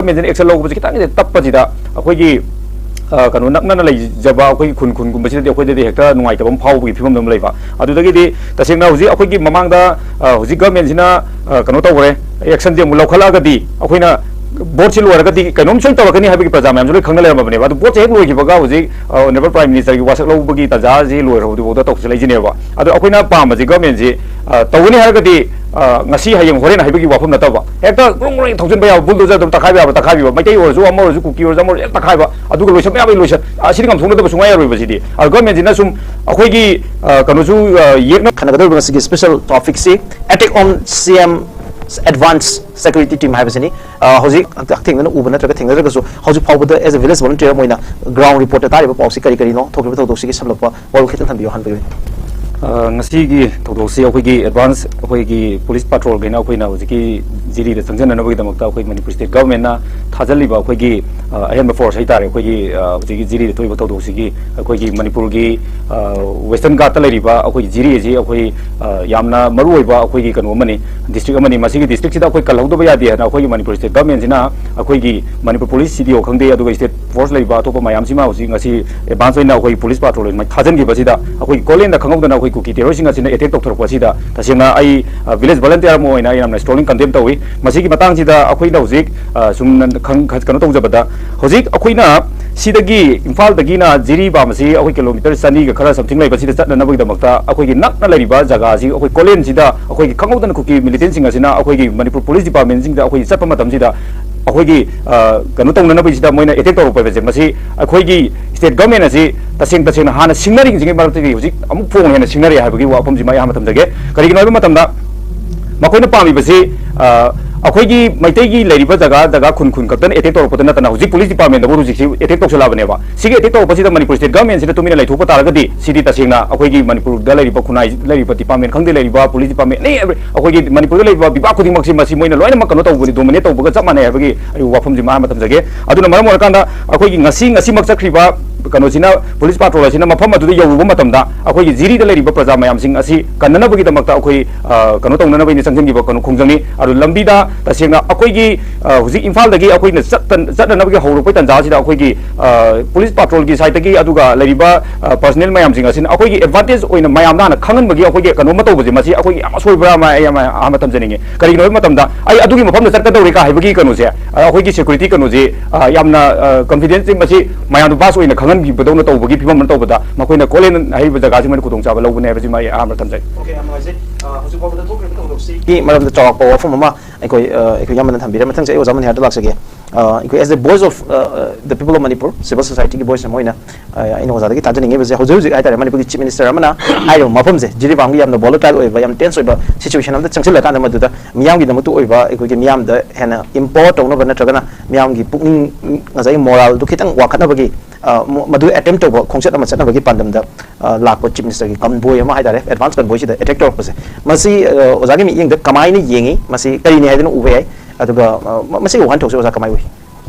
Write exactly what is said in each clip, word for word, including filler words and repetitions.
ꯒꯚꯔꯟꯃꯦꯟꯠꯁꯤꯅ action ꯂꯧꯕꯁꯦ ꯈꯤꯇꯪꯗꯤ ꯇꯞꯄꯁꯤꯗ ꯑꯩꯈꯣꯏꯒꯤ, ꯑ, ꯀꯩꯅꯣ, ꯅꯛꯅꯅ ꯂꯩꯖꯕ ꯑꯩꯈꯣꯏꯒꯤ ꯈꯨꯟ ꯈꯨꯟꯒꯨꯝꯕꯁꯤꯗꯗꯤ ꯑꯩꯈꯣꯏꯗꯗꯤ ꯍꯦꯛꯇ ꯅꯨꯡꯉꯥꯏꯇꯕ ꯑꯃ ꯐꯥꯎꯕꯒꯤ ꯐꯤꯕꯝꯗ ꯑꯃ ꯂꯩꯕ꯫ ꯑꯗꯨꯗꯒꯤꯗꯤ ꯇꯁꯦꯡꯅ ꯍꯧꯖꯤꯛ ꯑꯩꯈꯣꯏꯒꯤ ꯃꯃꯥꯡꯗ, ꯑ, ꯍꯧꯖꯤꯛ ꯒꯚꯔꯟꯃꯦꯟꯠꯁꯤꯅ, ꯑ, ꯀꯩꯅꯣ ꯇꯧꯈ꯭ꯔꯦ, ꯑꯦꯛꯁꯟꯁꯦ ꯑꯃꯨꯛ ꯂꯧꯈꯠꯂꯛꯑꯒꯗꯤ ꯑꯩꯈꯣꯏꯅ ꯚꯣꯠꯁꯤ ꯂꯣꯏꯔꯒꯗꯤ ꯀꯩꯅꯣꯝ ꯁꯣꯏ ꯇꯧꯔꯛꯀꯅꯤ ꯍꯥꯏꯕꯒꯤ ꯄ꯭ꯔꯖꯥ ꯃꯌꯥꯝꯁꯨ ꯂꯣꯏ ꯈꯪꯅ ꯂꯩꯔꯝꯃꯕꯅꯦꯕ꯫ ꯑꯗꯨ ꯚꯣꯠꯁꯦ ꯍꯦꯛ ꯂꯣꯏꯈꯤꯕꯒ ꯍꯧꯖꯤꯛ, ꯑ, ꯑꯣꯅꯔꯦꯕꯜ ꯄ꯭ꯔꯥꯏꯝ ꯃꯤꯅꯤꯁꯇꯔꯒꯤ ꯋꯥꯁꯛ ꯂꯧꯕꯒꯤ ꯇꯥꯟꯖꯥꯁꯤ ꯂꯣꯏꯔꯕꯗꯨꯐꯥꯎꯗ ꯇꯧꯁꯤꯜꯂꯛꯏꯁꯤꯅꯦꯕ꯫ ꯑꯗꯣ ꯑꯩꯈꯣꯏꯅ ꯄꯥꯝꯕꯁꯤ ꯒꯚꯔꯟꯃꯦꯟꯠꯁꯤ, ꯑ, ꯇꯧꯒꯅꯤ ꯍꯥꯏꯔꯒꯗꯤ, ꯑ, ꯉꯁꯤ, ꯍꯌꯦꯡ, ꯍꯣꯔꯦꯟ ꯍꯥꯏꯕꯒꯤ ꯋꯥꯐꯝ ꯅꯠꯇꯕ, ꯍꯦꯛꯇ ꯒ꯭ꯔꯣꯡ ꯒ꯭ꯔꯣꯡ ꯊꯧꯖꯤꯟꯕ ꯌꯥꯕ, ꯕꯨꯜꯗꯣꯖꯔ ꯑꯗꯨꯝ ꯇꯛꯈꯥꯏꯕ ꯌꯥꯕ ꯇꯛꯈꯥꯏꯕꯤꯕ, ꯃꯩꯇꯩ ꯑꯣꯏꯔꯁꯨ, ꯑꯃ ꯑꯣꯏꯔꯁꯨ, ꯀꯨꯀꯤ ꯑꯣꯏꯔꯁꯨ, ꯑꯃ ꯑꯣꯏꯔꯁꯨ, ꯍꯦꯛ ꯇꯛꯈꯥꯏꯕ, ꯑꯗꯨꯒ ꯂꯣꯏꯁꯟꯕ ꯌꯥꯕ ꯂꯣꯏꯁꯟ-, ꯑ, ꯁꯤꯗꯤ ꯉꯝꯊꯣꯛꯅꯗꯕ ꯁꯨꯡꯌꯥ ꯌꯥꯔꯣꯏꯕ ꯁꯤꯗꯤ꯫ ꯑ, ꯒꯚꯔꯟꯃꯦꯟꯠꯁꯤꯅ ꯁꯨꯝ ꯑꯩꯈꯣꯏꯒꯤ, ꯑ, ꯀꯩꯅꯣꯁꯨ, ꯑ, ꯌꯦꯛꯅ ꯈꯟꯅꯒꯗꯧꯔꯤꯕ ꯉꯁꯤꯒꯤ ꯁ꯭ꯄꯦꯁꯦꯜ ꯇꯣꯄꯤꯛꯁꯤ ꯑꯦꯇꯦꯛ ꯑꯣꯟ ꯁꯤ ꯑꯦꯝ ꯑꯦꯗꯚꯥꯟꯁ ꯁꯦꯀ꯭ꯌꯨꯔꯤꯇꯤ ꯇꯤꯝ ꯍꯥꯏꯕꯁꯤꯅꯤ꯫ ꯑ, ꯍꯧꯖꯤꯛ ꯍꯛꯊꯦꯡꯅꯅ ꯎꯕ ꯅꯠꯇ꯭ꯔꯒ ꯊꯦꯡꯅꯗ꯭ꯔꯒꯁꯨ, ꯍꯧꯖꯤꯛ ꯐꯥꯎꯕꯗ as a village volunteer ꯑꯃ ꯑꯣꯏꯅ ꯒ꯭ꯔꯥꯎꯟ ꯔꯤꯄꯣꯔꯠꯇ ꯇꯥꯔꯤꯕ ꯄꯥꯎꯁꯤ ꯀꯔꯤ ꯀꯔꯤꯅꯣ? ꯊꯣꯛꯂꯤꯕ ꯊꯧꯗꯣꯛꯁꯤꯒꯤ ꯁꯝꯂꯞꯄ ꯋꯥꯔꯣꯜ ꯈꯤꯇꯪ ꯊꯝꯕꯤꯌꯨ ꯑꯍꯥꯟꯕꯒꯤ ꯑꯣꯏꯅ꯫ ꯑ, ꯉꯁꯤꯒꯤ ꯊꯧꯗꯣꯛꯁꯤ ꯑꯩꯈꯣꯏꯒꯤ ꯑꯦꯗꯚꯥꯟꯁ ꯑꯩꯈꯣꯏꯒꯤ ꯄꯨꯂꯤꯁ ꯄꯥꯇ꯭ꯔꯣꯜꯈꯩꯅ ꯑꯩꯈꯣꯏꯅ ꯍꯧꯖꯤꯛꯀꯤ ꯖꯤꯔꯤꯗ ꯆꯪꯁꯤꯟꯅꯅꯕꯒꯤꯗꯃꯛꯇ ꯑꯩꯈꯣꯏ ꯃꯅꯤꯄꯨꯔ ꯁ꯭ꯇꯦꯠ ꯒꯚꯔꯟꯃꯦꯟꯠꯅ ꯊꯥꯖꯤꯜꯂꯤꯕ ꯑꯩꯈꯣꯏꯒꯤ, ꯑ, ꯑꯍꯦꯟꯕ ꯐꯣꯔꯁ ꯍꯥꯏꯇꯥꯔꯦ, ꯑꯩꯈꯣꯏꯒꯤ, ꯑ, ꯍꯧꯖꯤꯛꯀꯤ ꯖꯤꯔꯤꯗ ꯊꯣꯛꯏꯕ ꯊꯧꯗꯣꯛꯁꯤꯒꯤ ꯑꯩꯈꯣꯏꯒꯤ ꯃꯅꯤꯄꯨꯔꯒꯤ, ꯑ, ꯋꯦꯁꯇꯔꯟ ꯘꯥꯠꯇ ꯂꯩꯔꯤꯕ ꯑꯩꯈꯣꯏꯒꯤ ꯖꯤꯔꯤ ꯑꯁꯤ ꯑꯩꯈꯣꯏ, ꯑ, ꯌꯥꯝꯅ ꯃꯔꯨꯑꯣꯏꯕ ꯑꯩꯈꯣꯏꯒꯤ ꯀꯩꯅꯣ ꯑꯃꯅꯤ, ꯗꯤꯁꯇ꯭ꯔꯤꯛ ꯑꯃꯅꯤ꯫ ꯃꯁꯤꯒꯤ ꯗꯤꯁꯇ꯭ꯔꯤꯛꯁꯤꯗ ꯑꯩꯈꯣꯏ ꯀꯜꯍꯧꯗꯕ ꯌꯥꯗꯦ ꯍꯥꯏꯅ ꯑꯩꯈꯣꯏꯒꯤ ꯃꯅꯤꯄꯨꯔ ꯁ꯭ꯇꯦꯠ ꯒꯚꯔꯟꯃꯦꯟꯠꯁꯤꯅ ꯑꯩꯈꯣꯏꯒꯤ ꯃꯅꯤꯄꯨꯔ ꯄꯨꯂꯤꯁ ꯁꯤ ꯗꯤ ꯑꯣ ꯈꯪꯗꯦ, ꯑꯗꯨꯒ ꯁ꯭ꯇꯦꯠ ꯐꯣꯔꯁ ꯂꯩꯕ ꯑꯇꯣꯞꯄ ꯃꯌꯥꯝꯁꯤꯃ ꯍꯧꯖꯤꯛ ꯉꯁꯤ ꯑꯦꯗꯚꯥꯟꯁ ꯑꯣꯏꯅ ꯑꯩꯈꯣꯏ ꯄꯨꯂꯤꯁ ꯄꯥꯇ꯭ꯔꯣꯜ ꯊꯥꯖꯤꯟꯈꯤꯕꯁꯤꯗ ꯑꯩꯈꯣꯏ ꯀꯣꯂꯦꯟꯗ ꯈꯪꯍꯧꯗꯅ ꯑꯩꯈꯣꯏ ꯀꯨꯀꯤ ꯇꯦꯔꯣꯔꯤꯁꯁꯤꯡ ꯑꯁꯤꯅ ꯑꯦꯇꯦꯛ ꯇꯧꯊꯣꯔꯛꯄꯁꯤꯗ ꯇꯁꯦꯡꯅ ꯑꯩ, ꯑ, ꯚꯤꯂꯦꯖ ꯚꯣꯂꯟꯇꯤꯌꯔ ꯑꯃ ꯑꯣꯏꯅ ꯑꯩ ꯌꯥꯝꯅ ꯁ꯭ꯇꯔꯣꯡꯂꯤ ꯀꯟꯗꯦꯝ ꯇꯧꯏ꯫ ꯃꯁꯤꯒꯤ ꯃꯇꯥꯡꯁꯤꯗ ꯑꯩꯈꯣꯏꯅ ꯍꯧꯖꯤꯛ, ꯑ, ꯁꯨꯝ ꯅ-, ꯈꯪ-, ꯀꯩꯅꯣ ꯇꯧꯖꯕꯗ, ꯍꯧꯖꯤꯛ ꯑꯩꯈꯣꯏꯅ ꯁꯤꯗꯒꯤ ꯏꯝꯐꯥꯜꯗꯒꯤꯅ ꯖꯤꯔꯤꯕꯥꯝ ꯑꯁꯤ ꯑꯩꯈꯣꯏ ꯀꯤꯂꯣꯃꯤꯇꯔ ꯆꯅꯤꯒ ꯈꯔ ꯁꯝꯊꯤꯡ ꯂꯩꯕꯁꯤꯗ ꯆꯠꯅꯅꯕꯒꯤꯗꯃꯛꯇ ꯑꯩꯈꯣꯏꯒꯤ ꯅꯛꯅ ꯂꯩꯔꯤꯕ ꯖꯒꯥ ꯑꯁꯤ ꯑꯩꯈꯣꯏ ꯀꯣꯂꯦꯟꯁꯤꯗ ꯑꯩꯈꯣꯏꯒꯤ ꯈꯪꯍꯧꯗꯅ ꯀꯨꯀꯤ ꯃꯤꯂꯤꯇꯦꯟꯁꯤꯡ ꯑꯁꯤꯅ ꯑꯩꯈꯣꯏꯒꯤ ꯃꯅꯤꯄꯨꯔ ꯄꯨꯂꯤꯁ ꯗꯤꯄꯥꯔꯠꯃꯦꯟꯁꯤꯡꯗ ꯑꯩꯈꯣꯏꯒꯤ ꯆꯠꯄ ꯃꯇꯝꯁꯤꯗ ꯑꯩꯈꯣꯏꯒꯤ, ꯑ, ꯀꯩꯅꯣ ꯇꯧꯅꯅꯕꯒꯤꯁꯤꯗ ꯃꯣꯏꯅ ꯑꯦꯇꯦꯛ ꯇꯧꯔꯛꯄ ꯍꯥꯏꯕꯁꯦ, ꯃꯁꯤ ꯑꯩꯈꯣꯏꯒꯤ ꯁ꯭ꯇꯦꯠ ꯒꯚꯔꯟꯃꯦꯟꯠ ꯑꯁꯤ ꯇꯁꯦꯡ ꯇꯁꯦꯡꯅ ꯍꯥꯟꯅ ꯁꯤꯡꯅꯔꯤꯁꯤꯡꯒꯤ ꯃꯔꯛꯇꯒꯤ ꯍꯧꯖꯤꯛ ꯑꯃꯨꯛ ꯐꯣꯡꯉꯦꯅ ꯁꯤꯡꯅꯔꯤ ꯍꯥꯏꯕꯒꯤ ꯋꯥꯐꯝꯁꯤꯃ ꯑꯩ ꯑꯍꯥꯟꯕ ꯊꯝꯖꯒꯦ꯫ ꯀꯔꯤꯒꯤꯅꯣ ꯍꯥꯏꯕ ꯃꯇꯝꯗ, ꯃꯈꯣꯏꯅ ꯄꯥꯝꯃꯤꯕꯁꯤ, ꯑ, ꯑꯩꯈꯣꯏꯒꯤ ꯃꯩꯇꯩꯒꯤ ꯂꯩꯔꯤꯕ ꯖꯒꯥ, ꯖꯒꯥ ꯈꯨꯟ ꯈꯨꯟ ꯈꯛꯇꯅ ꯑꯦꯇꯦꯛ ꯇꯧꯔꯛꯄꯗ ꯅꯠꯇꯅ ꯍꯧꯖꯤꯛ ꯄꯨꯂꯤꯁ ꯗꯤꯄꯥꯔꯠꯃꯦꯟꯗꯕꯨ ꯍꯧꯖꯤꯛꯁꯤ ꯑꯦꯇꯦꯛ ꯇꯧꯁꯜꯂꯛꯑꯕꯅꯦꯕ꯫ ꯁꯤꯒꯤ ꯑꯦꯇꯦꯛ ꯇꯧꯔꯛꯄꯁꯤꯗ ꯃꯅꯤꯄꯨꯔ ꯁ꯭ꯇꯦꯠ ꯒꯚꯔꯟꯃꯦꯟꯠꯁꯤꯅ ꯇꯨꯃꯤꯟꯅ ꯂꯩꯊꯣꯛꯄ ꯇꯥꯔꯒꯗꯤ ꯁꯤꯗꯤ ꯇꯁꯦꯡꯅ ꯑꯩꯈꯣꯏꯒꯤ ꯃꯅꯤꯄꯨꯔꯗ ꯂꯩꯔꯤꯕ ꯈꯨꯟꯅꯥꯏ, ꯂꯩꯔꯤꯕ ꯗꯤꯄꯥꯔꯠꯃꯦꯟꯠ ꯈꯪꯗꯦ, ꯂꯩꯔꯤꯕ ꯄꯨꯂꯤꯁ ꯗꯤꯄꯥꯔꯠꯃꯦꯟꯠ, ꯑꯦꯅꯤ ꯑꯦꯕ꯭ꯔꯤ ꯑꯩꯈꯣꯏꯒꯤ ꯃꯅꯤꯄꯨꯔꯗ ꯂꯩꯔꯤꯕ ꯕꯤꯚꯥꯒ ꯈꯨꯗꯤꯡꯃꯛꯁꯤ ꯃꯁꯤ ꯃꯣꯏꯅ ꯂꯣꯏꯅꯃꯛ ꯀꯩꯅꯣ ꯇꯧꯕꯅꯤ, ꯗꯣꯃꯤꯅꯦꯠ ꯇꯧꯕꯒ ꯆꯞ ꯃꯥꯟꯅꯩ ꯍꯥꯏꯕꯒꯤ ꯑꯩ ꯋꯥꯐꯝꯁꯤ ꯑꯍꯥꯟꯕ ꯊꯝꯖꯒꯦ꯫ ꯑꯗꯨꯅ ꯃꯔꯝ ꯑꯣꯏꯔꯀꯥꯟꯗ ꯑꯩꯈꯣꯏꯒꯤ ꯉꯁꯤ, ꯉꯁꯤꯃꯛ ꯆꯠꯈ꯭ꯔꯤꯕ ꯀꯩꯅꯣꯁꯤꯅ, ꯄꯨꯂꯤꯁ ꯄꯥꯇ꯭ꯔꯣꯜ ꯑꯁꯤꯅ ꯃꯐꯝ ꯑꯗꯨꯗ ꯌꯧꯔꯨꯕ ꯃꯇꯝꯗ ꯑꯩꯈꯣꯏꯒꯤ ꯖꯤꯔꯤꯗ ꯂꯩꯔꯤꯕ ꯄ꯭ꯔꯖꯥ ꯃꯌꯥꯝꯁꯤꯡ ꯑꯁꯤ ꯀꯟꯅꯅꯕꯒꯤꯗꯃꯛꯇ ꯑꯩꯈꯣꯏ, ꯑ, ꯀꯩꯅꯣ ꯇꯧꯅꯅꯕꯒꯤꯅꯤ ꯆꯪꯁꯤꯟꯈꯤꯕ ꯀꯩꯅꯣ ꯈꯣꯡꯖꯪꯅꯤ꯫ ꯑꯗꯨ ꯂꯝꯕꯤꯗ ꯇꯁꯦꯡꯅ ꯑꯩꯈꯣꯏꯒꯤ, ꯑ, ꯍꯧꯖꯤꯛ ꯏꯝꯐꯥꯜꯗꯒꯤ ꯑꯩꯈꯣꯏꯅ ꯆꯠꯇ-, ꯆꯠꯅꯅꯕꯒꯤ ꯍꯧꯔꯛꯄꯩ ꯇꯥꯟꯖꯥꯁꯤꯗ ꯑꯩꯈꯣꯏꯒꯤ, ꯑ, ꯄꯨꯂꯤꯁ ꯄꯥꯇ꯭ꯔꯣꯜꯒꯤ ꯁꯥꯏꯠꯇꯒꯤ ꯑꯗꯨꯒ ꯂꯩꯔꯤꯕ, ꯑ, ꯄꯔꯁꯅꯦꯜ ꯃꯌꯥꯝꯁꯤꯡ ꯑꯁꯤꯅ ꯑꯩꯈꯣꯏꯒꯤ ꯑꯦꯗꯚꯥꯟꯇꯦꯖ ꯑꯣꯏꯅ ꯃꯌꯥꯝꯗ ꯍꯥꯟꯅ ꯈꯪꯍꯟꯕꯒꯤ ꯑꯩꯈꯣꯏꯒꯤ ꯀꯩꯅꯣꯝꯃ ꯇꯧꯕꯁꯦ, ꯃꯁꯤ ꯑꯩꯈꯣꯏꯒꯤ ꯌꯥꯝ ꯑꯁꯣꯏꯕ꯭ꯔꯥ ꯑꯃ ꯑꯩ ꯑꯃ ꯑꯍꯥꯟꯕ ꯊꯝꯖꯅꯤꯡꯉꯤ꯫ ꯀꯔꯤꯒꯤꯅꯣ ꯍꯥꯏꯕ ꯃꯇꯝꯗ ꯑꯩ ꯑꯗꯨꯒꯤ ꯃꯐꯝꯗ ꯆꯠꯀꯗꯧꯔꯦ ꯀꯥ ꯍꯥꯏꯕꯒꯤ ꯀꯩꯅꯣꯁꯦ, ꯑ, ꯑꯩꯈꯣꯏꯒꯤ ꯁꯦꯀ꯭ꯌꯨꯔꯤꯇꯤ ꯀꯩꯅꯣꯁꯦ, ꯑ, ꯌꯥꯝꯅ, ꯑ, ꯀꯟꯐꯤꯗꯦꯟꯁꯁꯦ ꯃꯁꯤ ꯃꯌꯥꯝꯗ ꯚꯥꯁ ꯑꯣꯏꯅ ꯈꯪꯍꯟꯕꯤꯕꯗꯧꯅ ꯇꯧꯕꯒꯤ ꯐꯤꯕꯝ ꯑꯃ ꯇꯧꯕꯗ ꯃꯈꯣꯏꯅ ꯀꯣꯂꯦꯟ ꯍꯥꯏꯔꯤꯕ ꯖꯒꯥꯁꯤ ꯃꯣꯏꯅ ꯈꯨꯗꯣꯡꯆꯥꯕ ꯂꯧꯕꯅꯦ ꯍꯥꯏꯕꯁꯤꯃ ꯑꯩ ꯑꯍꯥꯟꯕ ꯊꯝꯖꯒꯦ꯫ ꯑꯣꯀꯦ, ꯌꯥꯝ ꯅꯨꯡꯉꯥꯏꯖꯩ꯫ ꯑ, ꯍꯧꯖꯤꯛ ꯐꯥꯎꯕꯗ ꯊꯣꯛꯈ꯭ꯔꯤꯕ ꯊꯧꯗꯣꯛꯁꯤ ꯒꯤ ꯃꯔꯝꯗ ꯆꯥꯎꯔꯥꯛꯄ ꯋꯥꯐꯝ ꯑꯃ ꯑꯩꯈꯣꯏ, ꯑ, ꯑꯩꯈꯣꯏ ꯏꯌꯥꯝꯕꯅ ꯊꯝꯕꯤꯔꯦ꯫ ꯃꯊꯪꯁꯦ ꯑꯩ ꯑꯣꯖꯥ ꯃꯅꯤꯍꯥꯔꯗ ꯂꯥꯛꯆꯒꯦ꯫ ꯑ, ꯑꯩꯈꯣꯏ as the voice of, ꯑ, the people of Manipur, civil society ꯒꯤ ꯚꯣꯏꯁ ꯑꯃ ꯑꯣꯏꯅ, ꯑ, ꯑꯩꯅ ꯑꯣꯖꯥꯗꯒꯤ ꯇꯥꯖꯅꯤꯡꯉꯤꯕꯁꯦ, ꯍꯧꯖꯤꯛ ꯍꯧꯖꯤꯛ ꯍꯥꯏꯇꯥꯔꯦ, ꯃꯅꯤꯄꯨꯔꯒꯤ ꯆꯤꯐ ꯃꯤꯅꯤꯁꯇꯔ ꯑꯃꯅ ꯍꯥꯏꯔꯤꯕ ꯃꯐꯝꯁꯦ, ꯖꯤꯔꯤꯕꯥꯝꯒꯤ ꯌꯥꯝꯅ ꯚꯣꯂꯣꯇꯥꯏꯜ ꯑꯣꯏꯕ, ꯌꯥꯝ ꯇꯦꯟꯁ ꯑꯣꯏꯕ ꯁꯤꯆꯨꯋꯦꯁꯟ ꯑꯃꯗ ꯆꯪꯁꯤꯜꯂꯀꯥꯟꯗ ꯃꯗꯨꯗ ꯃꯤꯌꯥꯝꯒꯤꯗꯃꯛꯇ ꯑꯣꯏꯕ, ꯑꯩꯈꯣꯏꯒꯤ ꯃꯤꯌꯥꯝꯗ ꯍꯦꯟꯅ ꯏꯝꯄꯥꯋꯔ ꯇꯧꯅꯕ ꯅꯠꯇ꯭ꯔꯒꯅ ꯃꯤꯌꯥꯝꯒꯤ ꯄꯨꯛꯅꯤꯡ, ꯉꯁꯥꯏꯒꯤ ꯃꯣꯔꯥꯜꯗꯨ ꯈꯤꯇꯪ ꯋꯥꯡꯈꯠꯅꯕꯒꯤ, ꯑ, ꯃ-, ꯃꯗꯨ ꯑꯦꯇꯦꯝ ꯇꯧꯕ ꯈꯣꯡꯆꯠ ꯑꯃ ꯆꯠꯅꯕꯒꯤ ꯄꯥꯟꯗꯝꯗ, ꯑ, ꯂꯥꯛꯄ ꯆꯤꯐ ꯃꯤꯅꯤꯁꯇꯔꯒꯤ ꯀꯟꯚꯣꯏ ꯑꯃ ꯍꯥꯏꯇꯥꯔꯦ, ꯑꯦꯗꯚꯥꯟꯁ ꯀꯟꯚꯣꯏꯁꯤꯗ ꯑꯦꯇꯦꯛ ꯇꯧꯔꯛꯄꯁꯦ, ꯃꯁꯤ, ꯑ, ꯑꯣꯖꯥꯒꯤ ꯃꯤꯠꯌꯦꯡꯗ ꯀꯃꯥꯏꯅ ꯌꯦꯡꯉꯤ? ꯃꯁꯤ ꯀꯔꯤꯅꯤ ꯍꯥꯏꯗꯨꯅ ꯎꯕ ꯌꯥꯏ? ꯑꯗꯨꯒ, ꯑ, ꯃ-, ꯃꯁꯤꯒꯤ ꯋꯥꯍꯟꯊꯣꯛꯁꯦ ꯑꯣꯖꯥ ꯀꯃꯥꯏ ꯎꯏ?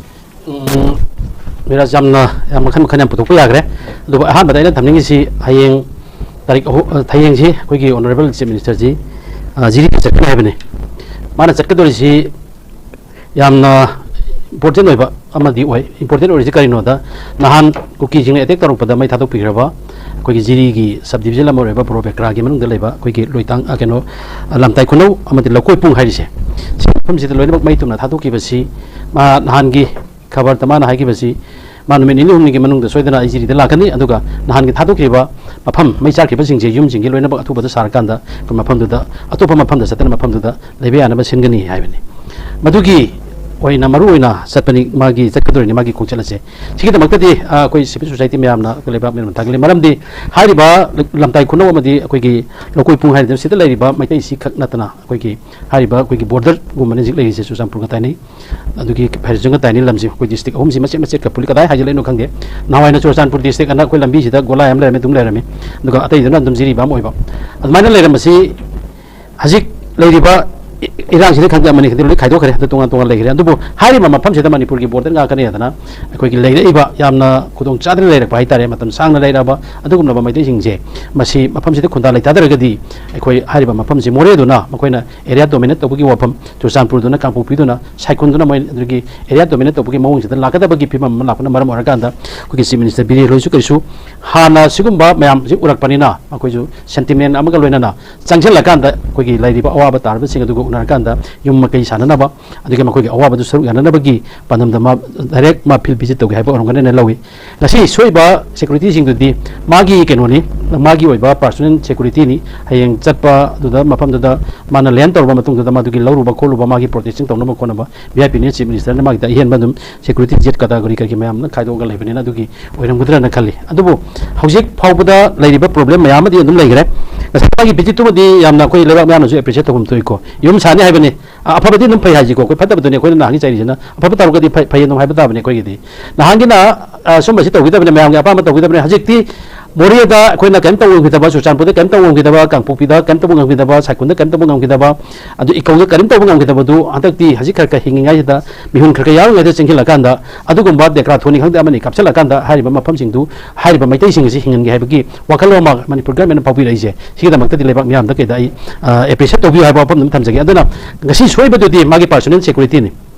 ꯎꯝ, ꯃꯤꯔꯥꯖ, ꯌꯥꯝꯅ, ꯌꯥꯝ ꯃꯈꯜ ꯃꯈꯜ ꯌꯥꯝ ꯄꯨꯊꯣꯛꯄ ꯌꯥꯈ꯭ꯔꯦ꯫ ꯑꯗꯨꯕꯨ ꯑꯍꯥꯟꯕꯗ ꯑꯩꯅ ꯊꯝꯅꯤꯡꯉꯤꯁꯤ ꯍꯌꯦꯡ ꯇꯥꯔꯤꯛ ꯑꯍꯨꯝ, ꯑ, ꯍꯌꯦꯡꯁꯤ ꯑꯩꯈꯣꯏꯒꯤ ꯑꯣꯅꯔꯦꯕꯜ ꯆꯤꯐ ꯃꯤꯅꯤꯁꯇꯔꯁꯤ, ꯑ, ꯖꯤꯔꯤꯗ ꯆꯠꯀꯅꯤ ꯍꯥꯏꯕꯅꯤ꯫ ꯃꯥꯅ ꯆꯠꯀꯗꯧꯔꯤꯁꯤ ꯌꯥꯝꯅ ꯏꯝꯄꯣꯔꯇꯦꯟ ꯑꯣꯏꯕ ꯑꯃꯗꯤ ꯑꯣꯏ꯫ ꯏꯝꯄꯣꯔꯇꯦꯟ ꯑꯣꯏꯔꯤꯁꯤ ꯀꯔꯤꯅꯣꯗ, ꯅꯍꯥꯟ ꯀꯨꯀꯤꯁꯤꯡꯅ ꯑꯦꯇꯦꯛ ꯇꯧꯔꯛꯄꯗ ꯃꯩ ꯊꯥꯗꯣꯛꯄꯤꯈ꯭ꯔꯕ ꯑꯩꯈꯣꯏꯒꯤ ꯖꯤꯔꯤꯒꯤ ꯁꯕ ꯗꯤꯕꯤꯖꯟ ꯑꯃ ꯑꯣꯏꯔꯤꯕ ꯕꯣꯔꯣ ꯕꯦꯀ꯭ꯔꯥꯒꯤ ꯃꯅꯨꯡꯗ ꯂꯩꯕ ꯑꯩꯈꯣꯏꯒꯤ ꯂꯣꯏꯇꯥꯡ, ꯑ, ꯀꯩꯅꯣ, ꯑ, ꯂꯝꯇꯥꯏ ꯈꯨꯅꯧ ꯑꯃꯗꯤ ꯂꯧꯀꯣꯏ ꯄꯨꯡ ꯍꯥꯏꯔꯤꯁꯦ, ꯁꯤ ꯃꯐꯝꯁꯤꯗ ꯂꯣꯏꯅꯃꯛ ꯃꯩ ꯇꯨꯝꯅ ꯊꯥꯗꯣꯛꯈꯤꯕꯁꯤ, ꯃꯥ ꯅꯍꯥꯟꯒꯤ ꯈꯕꯔꯗ ꯃꯥꯅ ꯍꯥꯏꯈꯤꯕꯁꯤ, ꯃꯥ ꯅꯨꯃꯤꯠ ꯅꯤꯅꯤ ꯍꯨꯝꯅꯤꯒꯤ ꯃꯅꯨꯡꯗ ꯁꯣꯏꯗꯅ ꯑꯩ ꯖꯤꯔꯤꯗ ꯂꯥꯛꯀꯅꯤ, ꯑꯗꯨꯒ ꯅꯍꯥꯟꯒꯤ ꯊꯥꯗꯣꯛꯈꯤꯕ ꯃꯐꯝ, ꯃꯩ ꯆꯥꯛꯈꯤꯕꯁꯤꯡꯁꯦ, ꯌꯨꯝꯁꯤꯡꯁꯦ ꯂꯣꯏꯅꯃꯛ ꯑꯊꯨꯕꯗ ꯁꯥꯔꯀꯥꯟꯗ ꯑꯩꯈꯣꯏ ꯃꯐꯝꯗꯨꯗ, ꯑꯇꯣꯞꯄ ꯃꯐꯝꯗ ꯆꯠꯇꯅ ꯃꯐꯝꯗꯨꯗ ꯂꯩꯕ ꯌꯥꯅꯕ ꯁꯤꯟꯒꯅꯤ ꯍꯥꯏꯕꯅꯤ꯫ ꯃꯗꯨꯒꯤ ꯑꯣꯏꯅ ꯃꯔꯨ ꯑꯣꯏꯅ ꯆꯠꯄꯅꯤ, ꯃꯥꯒꯤ ꯆꯠꯀꯗꯧꯔꯤꯅꯤ ꯃꯥꯒꯤ ꯈꯣꯡꯆꯠ ꯑꯁꯦ꯫ ꯁꯤꯒꯤꯗꯃꯛꯇꯗꯤ, ꯑ, ꯑꯩꯈꯣꯏ ꯁꯤꯚꯤꯜ ꯁꯣꯁꯥꯏꯇꯤ ꯃꯌꯥꯝꯅ ꯑꯩꯈꯣꯏ ꯂꯩꯕꯥꯛ ꯃꯤꯔꯣꯟ ꯊꯥꯒꯠꯂꯤ꯫ ꯃꯔꯝꯗꯤ ꯍꯥꯏꯔꯤꯕ ꯂꯝꯇꯥꯏ ꯈꯨꯅꯧ ꯑꯃꯗꯤ ꯑꯩꯈꯣꯏꯒꯤ ꯂꯧꯀꯣꯏ ꯄꯨꯡ ꯍꯥꯏꯔꯤꯕ ꯁꯤꯗ ꯂꯩꯔꯤꯕ ꯃꯩꯇꯩꯁꯤ ꯈꯛ ꯅꯠꯇꯅ ꯑꯩꯈꯣꯏꯒꯤ ꯍꯥꯏꯔꯤꯕ ꯑꯩꯈꯣꯏꯒꯤ ꯕꯣꯔꯗꯔꯒꯨꯝꯕꯅꯤ ꯍꯧꯖꯤꯛ ꯂꯩꯔꯤꯁꯦ, ꯆꯨꯔꯆꯥꯟꯄꯨꯔꯒ ꯇꯥꯏꯅꯩ, ꯑꯗꯨꯒꯤ ꯐꯩꯔꯦꯖꯝꯒ ꯇꯥꯏꯅꯩ ꯂꯝꯁꯦ꯫ ꯑꯩꯈꯣꯏ ꯗꯤꯁꯇ꯭ꯔꯤꯛ ꯑꯍꯨꯝꯁꯤ ꯃꯆꯦꯠ ꯃꯆꯦꯠꯀ ꯄꯨꯜꯂꯤ꯫ ꯀꯗꯥꯏ ꯍꯥꯏꯖꯤꯜꯂꯛꯏꯅꯣ ꯈꯪꯗꯦ꯫ ꯅꯍꯥꯟꯋꯥꯏꯅ ꯆꯨꯔꯆꯥꯟꯄꯨꯔ ꯗꯤꯁꯇ꯭ꯔꯤꯛ ꯑꯅ ꯑꯩꯈꯣꯏ ꯂꯝꯕꯤꯁꯤꯗ ꯒꯣꯂꯥꯏ ꯑꯃ ꯂꯩꯔꯝꯃꯤ, ꯑꯗꯨꯝ ꯂꯩꯔꯝꯃꯤ, ꯑꯗꯨꯒ ꯑꯇꯩꯗꯨꯅ ꯑꯗꯨꯝ ꯖꯤꯔꯤꯕꯥꯝ ꯑꯣꯏꯕ꯫ ꯑꯗꯨꯃꯥꯏꯅ ꯂꯩꯔꯝꯕꯁꯤ ꯍꯧꯖꯤꯛ ꯂꯩꯔꯤꯕ ꯏ- ꯏꯔꯥꯡꯁꯤꯅ ꯈꯪꯗꯦ, ꯑꯃꯅꯤ ꯈꯪꯗꯦ, ꯂꯣꯏ ꯈꯥꯏꯗꯣꯛꯈ꯭ꯔꯦ, ꯑꯗꯨ ꯇꯣꯉꯥꯟ ꯇꯣꯉꯥꯟ ꯂꯩꯈ꯭ꯔꯦ꯫ ꯑꯗꯨꯕꯨ ꯍꯥꯏꯔꯤꯕ ꯃꯐꯝꯁꯤꯗ ꯃꯅꯤꯄꯨꯔꯒꯤ ꯕꯣꯔꯗꯔ ꯉꯥꯛꯀꯅꯤ ꯍꯥꯏꯗꯅ ꯑꯩꯈꯣꯏꯒꯤ ꯂꯩꯔꯛꯏꯕ, ꯌꯥꯝꯅ ꯈꯨꯗꯣꯡ ꯆꯥꯗꯅ ꯂꯩꯔꯛꯄ ꯍꯥꯏꯇꯥꯔꯦ, ꯃꯇꯝ ꯁꯥꯡꯅ ꯂꯩꯔꯛꯑꯕ ꯑꯗꯨꯒꯨꯝꯂꯕ ꯃꯩꯇꯩꯁꯤꯡꯁꯦ ꯃꯁꯤ ꯃꯐꯝꯁꯤꯗ ꯈꯨꯟꯗꯥ ꯂꯩꯇꯥꯗ꯭ꯔꯒꯗꯤ ꯑꯩꯈꯣꯏ ꯍꯥꯏꯔꯤꯕ ꯃꯐꯝꯁꯤ ꯃꯣꯔꯦꯗꯨꯅ ꯃꯈꯣꯏꯅ ꯑꯦꯔꯤꯌꯥ ꯗꯣꯃꯤꯅꯦꯠ ꯇꯧꯕꯒꯤ ꯋꯥꯐꯝ, ꯆꯨꯔꯆꯥꯟꯄꯨꯔꯗꯨꯅ, ꯀꯥꯡꯄꯣꯛꯄꯤꯗꯨꯅ, ꯁꯥꯏꯀꯨꯟꯗꯨꯅ ꯃꯣꯏ ꯑꯗꯨꯒꯤ ꯑꯦꯔꯤꯌꯥ ꯗꯣꯃꯤꯅꯦꯠ ꯇꯧꯕꯒꯤ ꯃꯑꯣꯡꯁꯤꯗ ꯂꯥꯛꯀꯗꯕꯒꯤ ꯐꯤꯕꯝ ꯑꯃ ꯂꯥꯛꯄꯅ ꯃꯔꯝ ꯑꯣꯏꯔꯀꯥꯟꯗ ꯑꯩꯈꯣꯏꯒꯤ ꯆꯤꯐ ꯃꯤꯅꯤꯁꯇꯔ ꯕꯤꯔꯦꯟ ꯍꯣꯏꯁꯨ ꯀꯔꯤꯁꯨ ꯍꯥꯟꯅ ꯁꯤꯒꯨꯝꯕ ꯃꯌꯥꯝꯁꯤ ꯎꯔꯛꯄꯅꯤꯅ ꯃꯈꯣꯏꯁꯨ ꯁꯦꯟꯇꯤꯃꯦꯟ ꯑꯃꯒ ꯂꯣꯏꯅꯅ ꯆꯪꯁꯤꯜꯂꯀꯥꯟꯗ ꯑꯩꯈꯣꯏꯒꯤ ꯂꯩꯔꯤꯕ ꯑꯋꯥꯕ ꯇꯥꯔꯕꯁꯤꯡ ꯑꯗꯨꯒ ꯎꯅꯔꯀꯥꯟꯗ ꯌꯨꯝ ꯃꯀꯩ ꯁꯥꯅꯅꯕ, ꯑꯗꯒꯤ ꯃꯈꯣꯏꯒꯤ ꯑꯋꯥꯕꯗꯨ ꯁꯔꯨꯛ ꯌꯥꯅꯅꯕꯒꯤ ꯄꯥꯟꯗꯝꯗ ꯃꯥ ꯗꯥꯏꯔꯦꯛ ꯃꯥ ꯐꯤꯜ ꯚꯤꯖꯤꯠ ꯇꯧꯒꯦ ꯍꯥꯏꯕ ꯑꯣꯏꯔꯝꯒꯅꯤꯅ ꯂꯧꯏ꯫ ꯉꯁꯤ ꯁꯣꯏꯕ ꯁꯦꯀ꯭ꯌꯨꯔꯤꯇꯤꯁꯤꯡꯗꯨꯗꯤ ꯃꯥꯒꯤ ꯀꯩꯅꯣꯅꯤ, ꯃꯥꯒꯤ ꯑꯣꯏꯕ ꯄꯥꯔꯁꯣꯅꯦꯜ ꯁꯦꯀ꯭ꯌꯨꯔꯤꯇꯤꯅꯤ꯫ ꯍꯌꯦꯡ ꯆꯠꯄꯗꯨꯗ ꯃꯐꯝꯗꯨꯗ ꯃꯥꯅ ꯂꯦꯟ ꯇꯧꯔꯕ ꯃꯇꯨꯡꯗꯨꯗ ꯃꯗꯨꯒꯤ ꯂꯧꯔꯨꯕ ꯈꯣꯠꯂꯨꯕ, ꯃꯥꯒꯤ ꯄ꯭ꯔꯣꯇꯦꯛꯁꯟ ꯇꯧꯅꯕ ꯈꯣꯠꯅꯕ ꯚꯤ ꯑꯥꯏ ꯄꯤꯅ ꯆꯤꯐ ꯃꯤꯅꯤꯁꯇꯔꯅ ꯃꯥꯒꯤꯗ ꯑꯍꯦꯟꯕ ꯑꯗꯨꯝ ꯁꯦꯀ꯭ꯌꯨꯔꯤꯇꯤ ꯖꯦꯠ ꯀꯇꯥꯒꯣꯔꯤ ꯀꯔꯤ ꯀꯔꯤ ꯃꯌꯥꯝꯅ ꯈꯥꯏꯗꯣꯛꯑꯒ ꯂꯩꯕꯅꯤꯅ ꯑꯗꯨꯒꯤ ꯑꯣꯏꯔꯝꯒꯗ꯭ꯔꯅ ꯈꯜꯂꯤ꯫ ꯑꯗꯨꯕꯨ ꯍꯧꯖꯤꯛ ꯐꯥꯎꯕꯗ ꯂꯩꯔꯤꯕ ꯄ꯭ꯔꯣꯕ꯭ꯂꯦꯝ ꯃꯌꯥꯝ ꯑꯃꯗꯤ ꯑꯗꯨꯝ ꯂꯩꯈ꯭ꯔꯦ꯫ ꯉꯁꯥꯏ ꯃꯥꯒꯤ ꯚꯤꯖꯤꯠꯇꯨꯃꯗꯤ ꯌꯥꯝꯅ ꯑꯩꯈꯣꯏ ꯂꯩꯕꯥꯛ ꯃꯌꯥꯝꯅꯁꯨ ꯑꯦꯄ꯭ꯔꯤꯁꯤꯌꯦꯠ ꯇꯧꯐꯝ ꯊꯣꯛꯏꯀꯣ꯫ ꯌꯨꯝ ꯁꯥꯅꯤ ꯍꯥꯏꯕꯅꯤ, ꯑ, ꯑꯐꯕꯗꯤ ꯑꯗꯨꯝ ꯐꯩ ꯍꯥꯏꯁꯤꯀꯣ, ꯑꯩꯈꯣꯏ ꯐꯠꯇꯕꯗꯨꯅꯤ ꯑꯩꯈꯣꯏꯅ ꯅꯍꯥꯟꯒꯤ ꯆꯩꯔꯤꯁꯤꯅ꯫ ꯑꯐꯕ ꯇꯧꯔꯒꯗꯤ ꯐꯩ, ꯐꯩ ꯑꯗꯨꯝ ꯍꯥꯏꯕ ꯇꯥꯕꯅꯤ ꯑꯩꯈꯣꯏꯒꯤꯗꯤ꯫ ꯅꯍꯥꯟꯒꯤꯅ, ꯑ, ꯁꯨꯝꯕꯁꯤ ꯇꯧꯈꯤꯗꯕꯅꯤ, ꯃꯌꯥꯝꯒꯤ ꯑꯄꯥꯝꯕ ꯇꯧꯈꯤꯗꯕꯅꯤ꯫ ꯍꯧꯖꯤꯛꯇꯤ ꯃꯣꯔꯦꯗ ꯑꯩꯈꯣꯏꯅ ꯀꯔꯤꯝ ꯇꯧꯕ ꯉꯝꯈꯤꯗꯕ, ꯆꯨꯔꯆꯥꯟꯄꯨꯔꯗ ꯀꯔꯤꯝ ꯇꯧꯕ ꯉꯝꯈꯤꯗꯕ, ꯀꯥꯡꯄꯣꯛꯄꯤꯗ ꯀꯔꯤꯝ ꯇꯧꯕ ꯉꯝꯈꯤꯗꯕ, ꯁꯥꯏꯀꯨꯟꯗ ꯀꯔꯤꯝ ꯇꯧꯕ ꯉꯝꯈꯤꯗꯕ, ꯑꯗꯨ ꯏꯀꯧꯗ ꯀꯔꯤꯝ ꯇꯧꯕ ꯉꯝꯈꯤꯗꯕꯗꯨ ꯍꯟꯗꯛꯇꯤ ꯍꯧꯖꯤꯛ ꯈꯔ ꯈꯔ ꯍꯤꯡꯉꯤꯉꯩꯁꯤꯗ, ꯃꯤꯍꯨꯟ ꯈꯔ ꯈꯔ ꯌꯥꯎꯔꯤꯉꯩꯗ ꯆꯦꯟꯁꯤꯜꯂꯀꯥꯟꯗ ꯑꯗꯨꯒꯨꯝꯕ ꯗꯦꯀ꯭ꯔꯥꯊꯣꯟꯅꯤ ꯈꯪꯗꯦ ꯑꯃꯅꯤ ꯀꯥꯞꯁꯤꯜꯂꯀꯥꯟꯗ ꯍꯥꯏꯔꯤꯕ ꯃꯐꯝꯁꯤꯡꯗꯨ, ꯍꯥꯏꯔꯤꯕ ꯃꯩꯇꯩꯁꯤꯡ ꯑꯁꯤ ꯍꯤꯡꯍꯟꯒꯦ ꯍꯥꯏꯕꯒꯤ ꯋꯥꯈꯜꯂꯣꯟ ꯑꯃ ꯃꯅꯤꯄꯨꯔ ꯒꯚꯔꯟꯃꯦꯟꯠꯅ ꯐꯥꯎꯕꯤꯔꯛꯏꯁꯦ, ꯁꯤꯒꯤꯗꯃꯛꯇꯗꯤ ꯂꯩꯕꯥꯛ ꯃꯤꯌꯥꯝꯗ ꯀꯩꯗ ꯑꯩ, ꯑ, ꯑꯦꯄ꯭ꯔꯤꯁꯤꯌꯦꯠ ꯇꯧꯕꯤꯌꯨ ꯍꯥꯏꯕ ꯋꯥꯐꯝ ꯑꯗꯨꯝ ꯊꯝꯖꯒꯦ꯫ ꯑꯗꯨꯅ ꯉꯁꯤ ꯁꯣꯏꯕꯗꯨꯗꯤ ꯃꯥꯒꯤ ꯄꯥꯔꯁꯣꯅꯦꯜ ꯁꯦꯀ꯭ꯌꯨꯔꯤꯇꯤꯅꯤ꯫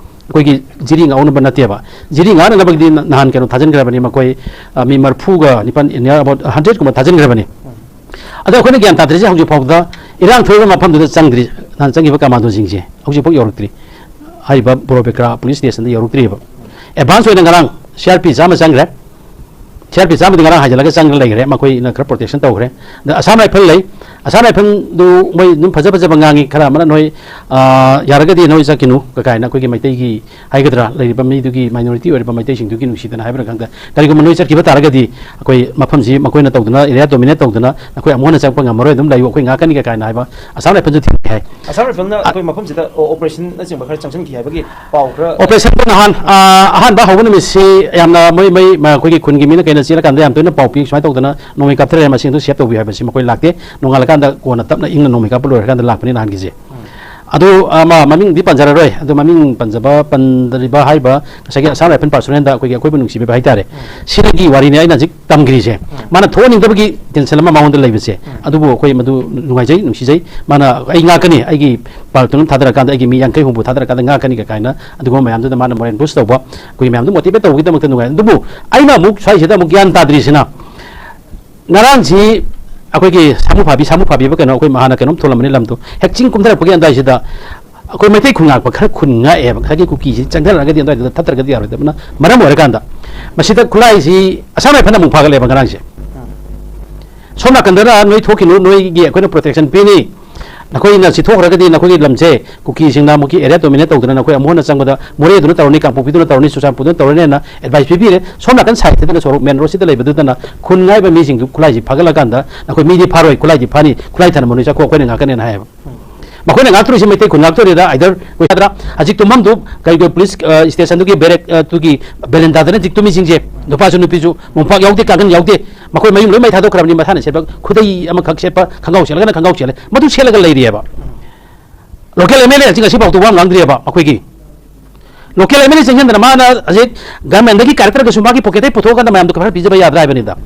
ꯑꯩꯈꯣꯏꯒꯤ ꯖꯤꯔꯤ ꯉꯥꯛꯍꯧꯅꯕ ꯅꯠꯇꯦꯕ꯫ ꯖꯤꯔꯤ ꯉꯥꯛꯅꯅꯕꯒꯤꯗꯤ ꯅ-, ꯅꯍꯥꯟ ꯀꯩꯅꯣ ꯊꯥꯖꯤꯟꯈ꯭ꯔꯕꯅꯤ, ꯃꯈꯣꯏ, ꯑ, ꯃꯤ ꯃꯔꯤꯐꯨꯒ ꯅꯤꯄꯥꯟ, near about hundred ꯀꯨꯝꯕ ꯊꯥꯖꯤꯟꯈ꯭ꯔꯕꯅꯤ꯫ ꯑꯗꯣ ꯑꯩꯈꯣꯏꯅ ꯒ꯭ꯌꯥꯟ ꯇꯥꯗ꯭ꯔꯤꯁꯦ ꯍꯧꯖꯤꯛ ꯐꯥꯎꯕꯗ ꯏꯔꯥꯡ ꯊꯣꯛꯏꯕ ꯃꯐꯝꯗꯨꯗ ꯆꯪꯗ꯭ꯔꯤ, ꯅꯍꯥꯟ ꯆꯪꯈꯤꯕ ꯀꯃꯥꯟꯗꯣꯁꯤꯡꯁꯦ ꯍꯧꯖꯤꯛꯐꯥꯎ ꯌꯧꯔꯛꯇ꯭ꯔꯤ꯫ ꯍꯥꯏꯔꯤꯕ ꯕꯣꯔꯣꯕꯦꯀ꯭ꯔꯥ ꯄꯨꯂꯤꯁ ꯁ꯭ꯇꯦꯁꯟꯗ ꯌꯧꯔꯛꯇ꯭ꯔꯤꯕ꯫ ꯑꯦꯗꯚꯥꯟꯁ ꯑꯣꯏꯅ ꯉꯔꯥꯡ ꯁꯤ ꯑꯥꯔ ꯄꯤ ꯆꯥꯝꯃ ꯆꯪꯈ꯭ꯔꯦ꯫ ꯁꯤ ꯑꯥꯔ ꯄꯤ ꯆꯥꯝꯃꯗꯤ ꯉꯔꯥꯡ ꯍꯥꯏꯖꯤꯜꯂꯒ ꯆꯪꯉ ꯂꯩꯈ꯭ꯔꯦ, ꯃꯈꯣꯏꯅ ꯈꯔ ꯄ꯭ꯔꯣꯇꯦꯛꯁꯟ ꯇꯧꯈ꯭ꯔꯦ꯫ ꯑꯗ ꯑꯁꯥꯝ ꯔꯥꯏꯐꯜ ꯂꯩ, ꯑꯁꯥꯝ ꯔꯥꯏꯐꯜꯗꯨ ꯃꯣꯏ ꯑꯗꯨꯝ ꯐꯖ ꯐꯖꯕ ꯉꯥꯡꯉꯤ, ꯈꯔ ꯑꯃꯅ ꯅꯣꯏ, ꯑꯥ, ꯌꯥꯔꯒꯗꯤ ꯅꯣꯏ ꯆꯠꯈꯤꯅꯨ ꯀꯥꯏꯅ ꯑꯩꯈꯣꯏꯒꯤ ꯃꯩꯇꯩꯒꯤ ꯍꯥꯏꯒꯗ꯭ꯔꯥ, ꯂꯩꯔꯤꯕ ꯃꯤꯗꯨꯒꯤ, ꯃꯥꯏꯅꯣꯔꯤꯇꯤ ꯑꯣꯏꯔꯤꯕ ꯃꯩꯇꯩꯁꯤꯡꯗꯨꯒꯤ ꯅꯨꯡꯁꯤꯗꯅ ꯍꯥꯏꯕꯅ ꯈꯪꯗꯦ꯫ ꯀꯔꯤꯒꯨꯝꯕ ꯅꯣꯏ ꯆꯠꯈꯤꯕ ꯇꯥꯔꯒꯗꯤ ꯑꯩꯈꯣꯏ ꯃꯐꯝꯁꯤ ꯃꯈꯣꯏꯅ ꯇꯧꯗꯅ, ꯑꯦꯔꯤꯌꯥ ꯗꯣꯃꯤꯅꯦꯠ ꯇꯧꯗꯅ ꯅꯈꯣꯏ ꯑꯃꯨꯛ ꯍꯟꯅ ꯆꯪꯉꯛꯄ ꯉꯝꯃꯔꯣꯏ, ꯑꯗꯨꯝ ꯂꯩꯌꯨ, ꯑꯩꯈꯣꯏ ꯉꯥꯛꯀꯅꯤ ꯀꯥꯏꯅ ꯍꯥꯏꯕ ꯑꯁꯥꯝ ꯔꯥꯏꯐꯜꯁꯨ ꯊꯤꯡꯉꯤ ꯍꯥꯏ꯫ ꯑꯁꯥꯝ ꯔꯥꯏꯐꯜꯅ ꯑꯩꯈꯣꯏ ꯃꯐꯝꯁꯤꯗ ꯑꯣ-, ꯑꯣꯄꯔꯦꯁꯟꯅꯆꯤꯡꯕ ꯈꯔ ꯆꯪꯁꯤꯟꯈꯤ ꯍꯥꯏꯕꯒꯤ ꯄꯥꯎ ꯈꯔ ꯑꯣꯄꯔꯦꯁꯟꯗꯣ ꯅꯍꯥꯟ, ꯑ, ꯑꯍꯥꯟꯕ ꯍꯧꯕ ꯅꯨꯃꯤꯠꯁꯤ ꯌꯥꯝꯅ ꯃꯣꯏ, ꯃꯣꯏ, ꯃ-, ꯑꯩꯈꯣꯏꯒꯤ ꯈꯨꯟꯒꯤ ꯃꯤꯅ ꯀꯩꯅ ꯆꯦꯜꯂꯀꯥꯟꯗ ꯌꯥꯝ ꯇꯣꯏꯅ ꯄꯥꯎ ꯄꯤ, ꯁꯨꯃꯥꯏꯅ ꯇꯧꯗꯅ ꯅꯣꯡꯃꯩ ꯀꯥꯞꯊꯔꯦ, ꯃꯁꯤꯡꯗꯨ ꯁꯦꯞ ꯇꯧꯕꯤꯌꯨ ꯍꯥꯏꯕꯁꯤ ꯃꯈꯣꯏ ꯂꯥꯛꯇꯦ꯫ ꯅꯣꯡꯉꯥꯜꯂꯀꯥꯟꯗ ꯀꯣꯟꯅ ꯇꯞꯅ ꯏꯪꯅ ꯅꯣꯡꯃꯩ ꯀꯥꯞꯄ ꯂꯣꯏꯔꯀꯥꯟꯗ ꯂꯥꯛꯄꯅꯤ ꯅꯍꯥꯟꯒꯤꯁꯦ꯫ ꯑꯗꯨ, ꯑꯃ, ꯃꯃꯤꯡꯗꯤ ꯄꯟꯖꯔꯔꯣꯏ꯫ ꯑꯗꯨ ꯃꯃꯤꯡ ꯄꯟꯖꯕ, ꯄꯟꯗ꯭ꯔꯤꯕ ꯍꯥꯏꯔꯤꯕ ꯉꯁꯥꯏꯒꯤ ꯑꯁꯥꯝ ꯔꯥꯏꯐꯜ personnelꯗ ꯑꯩꯈꯣꯏꯒꯤ ꯑꯩꯈꯣꯏꯕꯨ ꯅꯨꯡꯁꯤꯕꯤꯕ ꯍꯥꯏꯇꯥꯔꯦ꯫ ꯎꯝ꯫ ꯁꯤꯒꯤ ꯋꯥꯔꯤꯅꯤ ꯑꯩꯅ ꯍꯧꯖꯤꯛ ꯇꯝꯈ꯭ꯔꯤꯁꯦ꯫ ꯎꯝ꯫ ꯃꯥꯅ ꯊꯣꯛꯍꯟꯅꯤꯡꯗꯕꯒꯤ tension ꯑꯃ ꯃꯉꯣꯟꯗ ꯂꯩꯕꯁꯦ, ꯎꯝ꯫ ꯑꯗꯨꯕꯨ ꯑꯩꯈꯣꯏ ꯃꯗꯨ ꯅꯨꯡꯉꯥꯏꯖꯩ, ꯅꯨꯡꯁꯤꯖꯩ꯫ ꯃꯥꯅ "ꯑꯩ ꯉꯥꯛꯀꯅꯤ, ꯑꯩꯒꯤ platoon ꯊꯥꯗꯔꯀꯥꯟꯗ ꯑꯩꯒꯤ ꯃꯤ ꯌꯥꯡꯈꯩ ꯍꯨꯝꯐꯨ ꯊꯥꯗꯔꯀꯥꯟꯗ ꯉꯥꯛꯀꯅꯤꯒ" ꯀꯥꯏꯅ ꯑꯗꯨꯒꯨꯝꯕ ꯃꯌꯥꯝꯗꯨꯗ ꯃꯥꯅ moral boost ꯇꯧꯕ, ꯑꯩꯈꯣꯏꯒꯤ ꯃꯌꯥꯝꯗꯨ motivate ꯇꯧꯕꯒꯤꯗꯃꯛꯇ ꯅꯨꯡꯉꯥꯏ꯫ ꯑꯗꯨꯕꯨ ꯑꯩꯅ ꯑꯃꯨꯛ ꯁ꯭ꯋꯥꯏꯁꯤꯗ ꯑꯃꯨꯛ ꯒ꯭ꯌꯥꯟ ꯇꯥꯗ꯭ꯔꯤꯁꯤꯅ, ꯉꯔꯥꯡꯁꯤ ꯑꯩꯈꯣꯏꯒꯤ ꯁꯥꯃꯨ ꯐꯥꯕꯤ, ꯁꯥꯃꯨ ꯐꯥꯕꯤ ꯍꯥꯏꯕ ꯀꯩꯅꯣ, ꯑꯩꯈꯣꯏ ꯍꯥꯟꯅ ꯀꯩꯅꯣꯝ ꯊꯣꯛꯂꯝꯕꯅꯤ ꯂꯝꯗꯣ, ꯍꯦꯛ ꯆꯤꯡ ꯀꯨꯝꯊꯔꯛꯄꯒꯤ ꯑꯗꯨꯋꯥꯏꯁꯤꯗ ꯑꯩꯈꯣꯏ ꯃꯩꯇꯩ ꯈꯨꯟ ꯉꯥꯛꯄ ꯈꯔ ꯈꯨꯟ ꯉꯥꯛꯑꯦꯕ, ꯉꯁꯥꯏꯒꯤ ꯀꯨꯀꯤꯁꯤ ꯆꯪꯊꯔꯛꯑꯒꯗꯤ ꯑꯗꯨꯋꯥꯏꯗꯨꯗ ꯊꯠꯇ꯭ꯔꯒꯗꯤ ꯌꯥꯔꯣꯏꯗꯕꯅ ꯃꯔꯝ ꯑꯣꯏꯔꯀꯥꯟꯗ, ꯃꯁꯤꯗ ꯈꯨꯠꯂꯥꯏꯁꯤ ꯑꯁꯥꯝ ꯔꯥꯏꯐꯜꯅ ꯑꯃꯨꯛ ꯐꯥꯒꯠꯂꯦꯕ ꯉꯔꯥꯡꯁꯦ꯫ ꯁꯣꯝ ꯅꯥꯀꯟꯗꯅ "ꯅꯣꯏ ꯊꯣꯛꯈꯤꯅꯨ, ꯅꯣꯏꯒꯤ ꯑꯩꯈꯣꯏꯅ protection ꯄꯤꯅꯤ, ꯅꯈꯣꯏꯅ ꯁꯤ ꯊꯣꯛꯈ꯭ꯔꯒꯗꯤ ꯅꯈꯣꯏꯒꯤ ꯂꯝꯁꯦ ꯀꯨꯀꯤꯁꯤꯡꯅ ꯑꯃꯨꯛꯀꯤ area dominate ꯇꯧꯗꯅ ꯅꯈꯣꯏ ꯑꯃꯨꯛ ꯍꯟꯅ ꯆꯪꯕꯗ ꯃꯣꯔꯦꯗꯨꯅ ꯇꯧꯔꯅꯤ, ꯀꯥꯡꯄꯣꯛꯄꯤꯗꯨꯅ ꯇꯧꯔꯅꯤ, ꯆꯨꯔꯆꯥꯟꯄꯨꯔꯗꯨꯅ ꯇꯧꯔꯅꯤꯅ advice ꯄꯤꯕꯤꯔꯦ꯫ ꯁꯣꯝ ꯅꯥꯀꯟ sideꯇꯅ ꯁꯣꯔꯣꯛ main roadꯁꯤꯗ ꯂꯩꯕꯗꯨꯗꯅ ꯈꯨꯟ ꯉꯥꯏꯕ ꯃꯤꯁꯤꯡꯗꯨ ꯈꯨꯠꯂꯥꯏꯁꯤ ꯐꯥꯒꯠꯂꯀꯥꯟꯗ ꯅꯈꯣꯏ ꯃꯤꯗꯤ ꯐꯥꯔꯣꯏ, ꯈꯨꯠꯂꯥꯏꯗꯤ ꯐꯥꯅꯤ, ꯈꯨꯠꯂꯥꯏ ꯊꯅꯝꯃ ꯅꯣꯏ ꯆꯠꯈꯣ, ꯑꯩꯈꯣꯏꯅ ꯉꯥꯛꯀꯅꯦꯅ ꯍꯥꯏꯌꯦꯕ꯫ ꯃꯈꯣꯏꯅ ꯉꯥꯛꯇꯣꯔꯤꯁꯤ ꯃꯩꯇꯩ ꯈꯨꯟ ꯉꯥꯛꯇꯣꯔꯤꯗ, either ꯅꯠꯇ꯭ꯔꯥ ꯍꯧꯖꯤꯛ ꯇꯨꯝꯐꯝꯗꯨ ꯀꯩ ꯀꯩ police stationꯗꯨꯒꯤ barrack, ꯑ, ꯇꯨꯒꯤ verandaꯗꯅ ꯍꯧꯖꯤꯛ ꯇꯨꯝꯃꯤꯁꯤꯡꯁꯦ, ꯅꯨꯄꯥꯁꯨ ꯅꯨꯄꯤꯁꯨ, ꯃꯣꯝꯄꯥꯛ ꯌꯥꯎꯗꯦ, ꯀꯥꯡꯈꯟ ꯌꯥꯎꯗꯦ, ꯃꯈꯣꯏ ꯃꯌꯨꯝ ꯂꯣꯏ ꯃꯩ ꯊꯥꯗꯣꯛꯈ꯭ꯔꯕꯅꯤ, ꯃꯁꯥꯅ ꯁꯦꯠꯄ ꯈꯨꯗꯩ ꯑꯃꯈꯛ ꯁꯦꯠꯄ, ꯈꯪꯒꯥꯎ ꯁꯦꯠꯂꯒꯅ ꯈꯪꯒꯥꯎ ꯁꯦꯠꯂꯦ, ꯃꯗꯨ ꯁꯦꯠꯂꯒ ꯂꯩꯔꯤꯑꯕ꯫ Local MLAꯁꯤꯡ ꯉꯁꯤꯐꯥꯎꯗ ꯋꯥ ꯉꯥꯡꯗ꯭ꯔꯤꯑꯕ ꯑꯩꯈꯣꯏꯒꯤ꯫ Local MLAꯁꯤꯡ ꯍꯦꯟꯗꯅ ꯃꯥꯅ ꯍꯧꯖꯤꯛ governmentꯗꯒꯤ ꯀꯥꯔꯛꯇ꯭ꯔꯒꯁꯨ ꯃꯥꯒꯤ pocketꯇꯒꯤ ꯄꯨꯊꯣꯛꯑꯀꯥꯟꯗ ꯃꯌꯥꯝꯗꯣ ꯈꯔ ꯄꯤꯖꯕ ꯌꯥꯗ꯭ꯔꯥ ꯍꯥꯏꯕꯅꯤꯗ꯫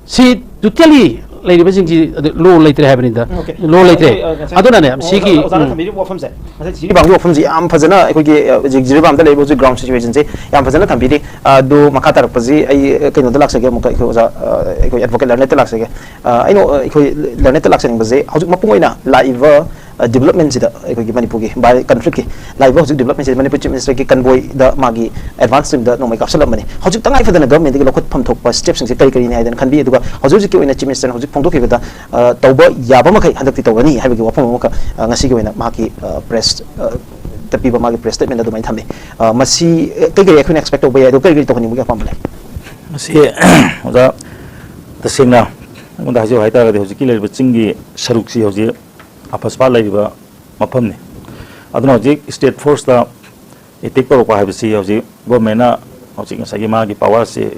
ꯁꯤ totally ꯂꯩꯔꯤꯕꯁꯤꯡꯁꯤ ꯑꯗꯨ law ꯂꯩꯇ꯭ꯔꯦ ꯍꯥꯏꯕꯅꯤꯗ꯫ Okay. Law ꯂꯩꯇ꯭ꯔꯦ꯫ ꯑꯩꯈꯣꯏ, ꯑ, ꯉꯁꯥꯏ ꯑꯗꯨꯅꯅꯦ, ꯑꯣ, ꯁꯤꯒꯤ, ꯑꯣꯖꯥꯅ ꯎꯝ꯫ ꯊꯝꯕꯤꯔꯤꯕ ꯋꯥꯐꯝꯁꯦ, ꯉꯁꯥꯏ ꯖꯤꯔꯤꯕꯥꯝꯒꯤ ꯋꯥꯐꯝꯁꯦ ꯌꯥꯝ ꯐꯖꯅ ꯑꯩꯈꯣꯏꯒꯤ, ꯑ, ꯍꯧꯖꯤꯛ ꯖꯤꯔꯤꯕꯥꯝꯗ ꯂꯩꯔꯤꯕ ꯍꯧꯖꯤꯛ ground situationꯁꯦ ꯌꯥꯝ ꯐꯖꯅ ꯊꯝꯕꯤꯔꯤ꯫ ꯑꯗꯨ ꯃꯈꯥ ꯇꯥꯔꯛꯄꯁꯤ ꯑꯩ, ꯑ, ꯀꯩꯅꯣꯗ ꯂꯥꯛꯆꯒꯦ ꯑꯃꯨꯛꯀ, ꯑꯩꯈꯣꯏ ꯑꯣꯖꯥ, ꯑ, ꯑꯩꯈꯣꯏ advocate learnedꯇ ꯂꯥꯛꯆꯒꯦ꯫ ꯑ, ꯑꯩꯅ, ꯑ, ꯑꯩꯈꯣꯏ learnedꯇ ꯂꯥꯛꯆꯅꯤꯡꯕꯁꯦ ꯍꯧꯖꯤꯛ ꯃꯄꯨꯡ ꯑꯣꯏꯅ ꯂꯥꯛꯏꯕ ꯑ, developmentꯁꯤꯗ ꯑꯩꯈꯣꯏꯒꯤ ꯃꯅꯤꯄꯨꯔꯒꯤ ꯚꯥꯔꯠ conflictꯀꯤ ꯂꯥꯛꯏꯕ ꯍꯧꯖꯤꯛ developmentꯁꯤꯗ ꯃꯅꯤꯄꯨꯔ Chief Ministerꯒꯤ convoyꯗ ꯃꯥꯒꯤ advance teamꯗ ꯅꯣꯡꯃꯩ ꯀꯥꯞꯁꯤꯜꯂꯝꯕꯅꯤ꯫ ꯍꯧꯖꯤꯛ ꯇꯉꯥꯏ ꯐꯗꯅ governmentꯗꯒꯤ ꯂꯧꯈꯠꯐꯝ ꯊꯣꯛꯄ stepꯁꯤꯡꯁꯦ ꯀꯔꯤ ꯀꯔꯤꯅꯤ ꯍꯥꯏꯗꯅ ꯈꯟꯕꯤ? ꯑꯗꯨꯒ ꯍꯧꯖꯤꯛ ꯍꯧꯖꯤꯛꯀꯤ ꯑꯣꯏꯅ Chief Ministerꯅ ꯍꯧꯖꯤꯛ ꯐꯣꯡꯗꯣꯛꯈꯤꯕꯗ, ꯑ, ꯇꯧꯕ ꯌꯥꯕ ꯃꯈꯩ ꯍꯟꯗꯛꯇꯤ ꯇꯧꯒꯅꯤ ꯍꯥꯏꯕꯒꯤ ꯋꯥꯐꯝ ꯑꯃꯈꯛ, ꯑ, ꯉꯁꯤꯒꯤ ꯑꯣꯏꯅ ꯃꯍꯥꯛꯀꯤ, ꯑ, press, ꯑ, ꯇ ꯄꯤꯕ ꯃꯥꯒꯤ press statementꯗ ꯑꯗꯨꯃꯥꯏꯅ ꯊꯝꯃꯤ꯫ ꯑ, ꯃꯁꯤ, ꯑ, ꯀꯩ ꯀꯔꯤ ꯑꯩꯈꯣꯏꯅ expect ꯇꯧꯕ ꯌꯥꯏ, ꯑꯗꯨꯒ ꯀꯔꯤ ꯀꯔꯤ ꯇꯧꯍꯟꯅꯤꯡꯕꯒꯤ ꯑꯄꯥꯝꯕ ꯂꯩ? ꯃꯁꯤ, ꯑꯣꯖꯥ, ꯇꯁꯦꯡꯅ ꯑꯩꯉꯣꯟꯗ ꯍꯥꯏꯖꯧ ꯍꯥꯏꯇꯥꯔꯒꯗꯤ ꯍꯧꯖꯤꯛꯀꯤ ꯂꯩꯔꯤꯕ ꯆꯤꯡꯒꯤ ꯁꯔꯨꯛꯁꯤ ꯍꯧꯖꯤꯛ ꯑꯐꯁꯄꯥ ꯂꯩꯔꯤꯕ ꯃꯐꯝꯅꯤ꯫ ꯑꯗꯨꯅ ꯍꯧꯖꯤꯛ state forceꯇ attack ꯇꯧꯔꯛꯄ ꯍꯥꯏꯕꯁꯤ ꯍꯧꯖꯤꯛ governmentꯅ ꯍꯧꯖꯤꯛ ꯉꯁꯥꯏꯒꯤ ꯃꯥꯒꯤ powerꯁꯤ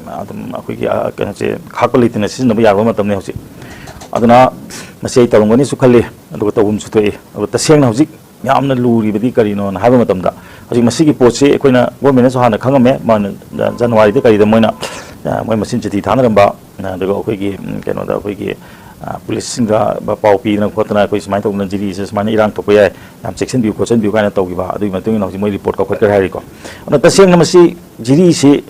ꯑꯗꯨꯝ ꯑꯩꯈꯣꯏꯒꯤ, ꯑ, ꯀꯩꯅꯣꯁꯦ ꯈꯥꯛꯄ ꯂꯩꯇꯅ ꯁꯤꯖꯤꯟꯅꯕ ꯌꯥꯔꯕ ꯃꯇꯝꯅꯤ ꯍꯧꯖꯤꯛ꯫ ꯑꯗꯨꯅ ꯃꯁꯤ ꯑꯩ ꯇꯧꯔꯝꯒꯅꯤꯁꯨ ꯈꯜꯂꯤ, ꯑꯗꯨꯒ ꯇꯧꯐꯝꯁꯨ ꯊꯣꯛꯏ꯫ ꯑꯗꯨꯒ ꯇꯁꯦꯡꯅ ꯍꯧꯖꯤꯛ ꯌꯥꯝꯅ ꯂꯨꯔꯤꯕꯗꯤ ꯀꯔꯤꯅꯣꯅ ꯍꯥꯏꯕ ꯃꯇꯝꯗ, ꯍꯧꯖꯤꯛ ꯃꯁꯤꯒꯤ ꯄꯣꯠꯁꯤ ꯑꯩꯈꯣꯏꯅ ꯒꯣꯔꯃꯦꯟꯅꯁꯨ ꯍꯥꯟꯅ ꯈꯪꯉꯝꯃꯦ, ꯃꯥꯅ ꯖꯅꯋꯥꯔꯤꯗ ꯀꯔꯤꯗ ꯃꯣꯏꯅ, ꯑ, ꯃꯣꯏ ꯃꯁꯤꯟ ꯆꯤꯊꯤ ꯊꯥꯅꯔꯝꯕ, ꯑ, ꯑꯗꯨꯒ ꯑꯩꯈꯣꯏꯒꯤ, ꯎꯝ, ꯀꯩꯅꯣꯗ ꯑꯩꯈꯣꯏꯒꯤ, ꯑ, ꯄꯨꯂꯤꯁꯁꯤꯡꯗ ꯄꯥꯎ ꯄꯤꯗꯅ ꯈꯣꯠꯇꯅ ꯑꯩꯈꯣꯏ ꯁꯨꯃꯥꯏꯅ ꯇꯧꯗꯅ ꯖꯤꯔꯤꯁꯦ ꯁꯨꯃꯥꯏꯅ ꯏꯔꯥꯡ ꯊꯣꯛꯄ ꯌꯥꯏ, ꯌꯥꯝ ꯆꯦꯛꯁꯤꯟꯕꯤꯌꯨ ꯈꯣꯠꯆꯟꯕꯤꯌꯨ ꯀꯥꯏꯅ ꯇꯧꯈꯤꯕ, ꯑꯗꯨꯒꯤ ꯃꯇꯨꯡ ꯏꯟꯅ ꯍꯧꯖꯤꯛ ꯃꯣꯏ ꯔꯤꯄꯣꯔꯠ ꯀꯧꯈꯠꯈ꯭ꯔꯦ ꯍꯥꯏꯔꯤꯀꯣ꯫ ꯑꯗꯨꯅ ꯇꯁꯦꯡꯅ ꯃꯁꯤ ꯖꯤꯔꯤꯁꯤ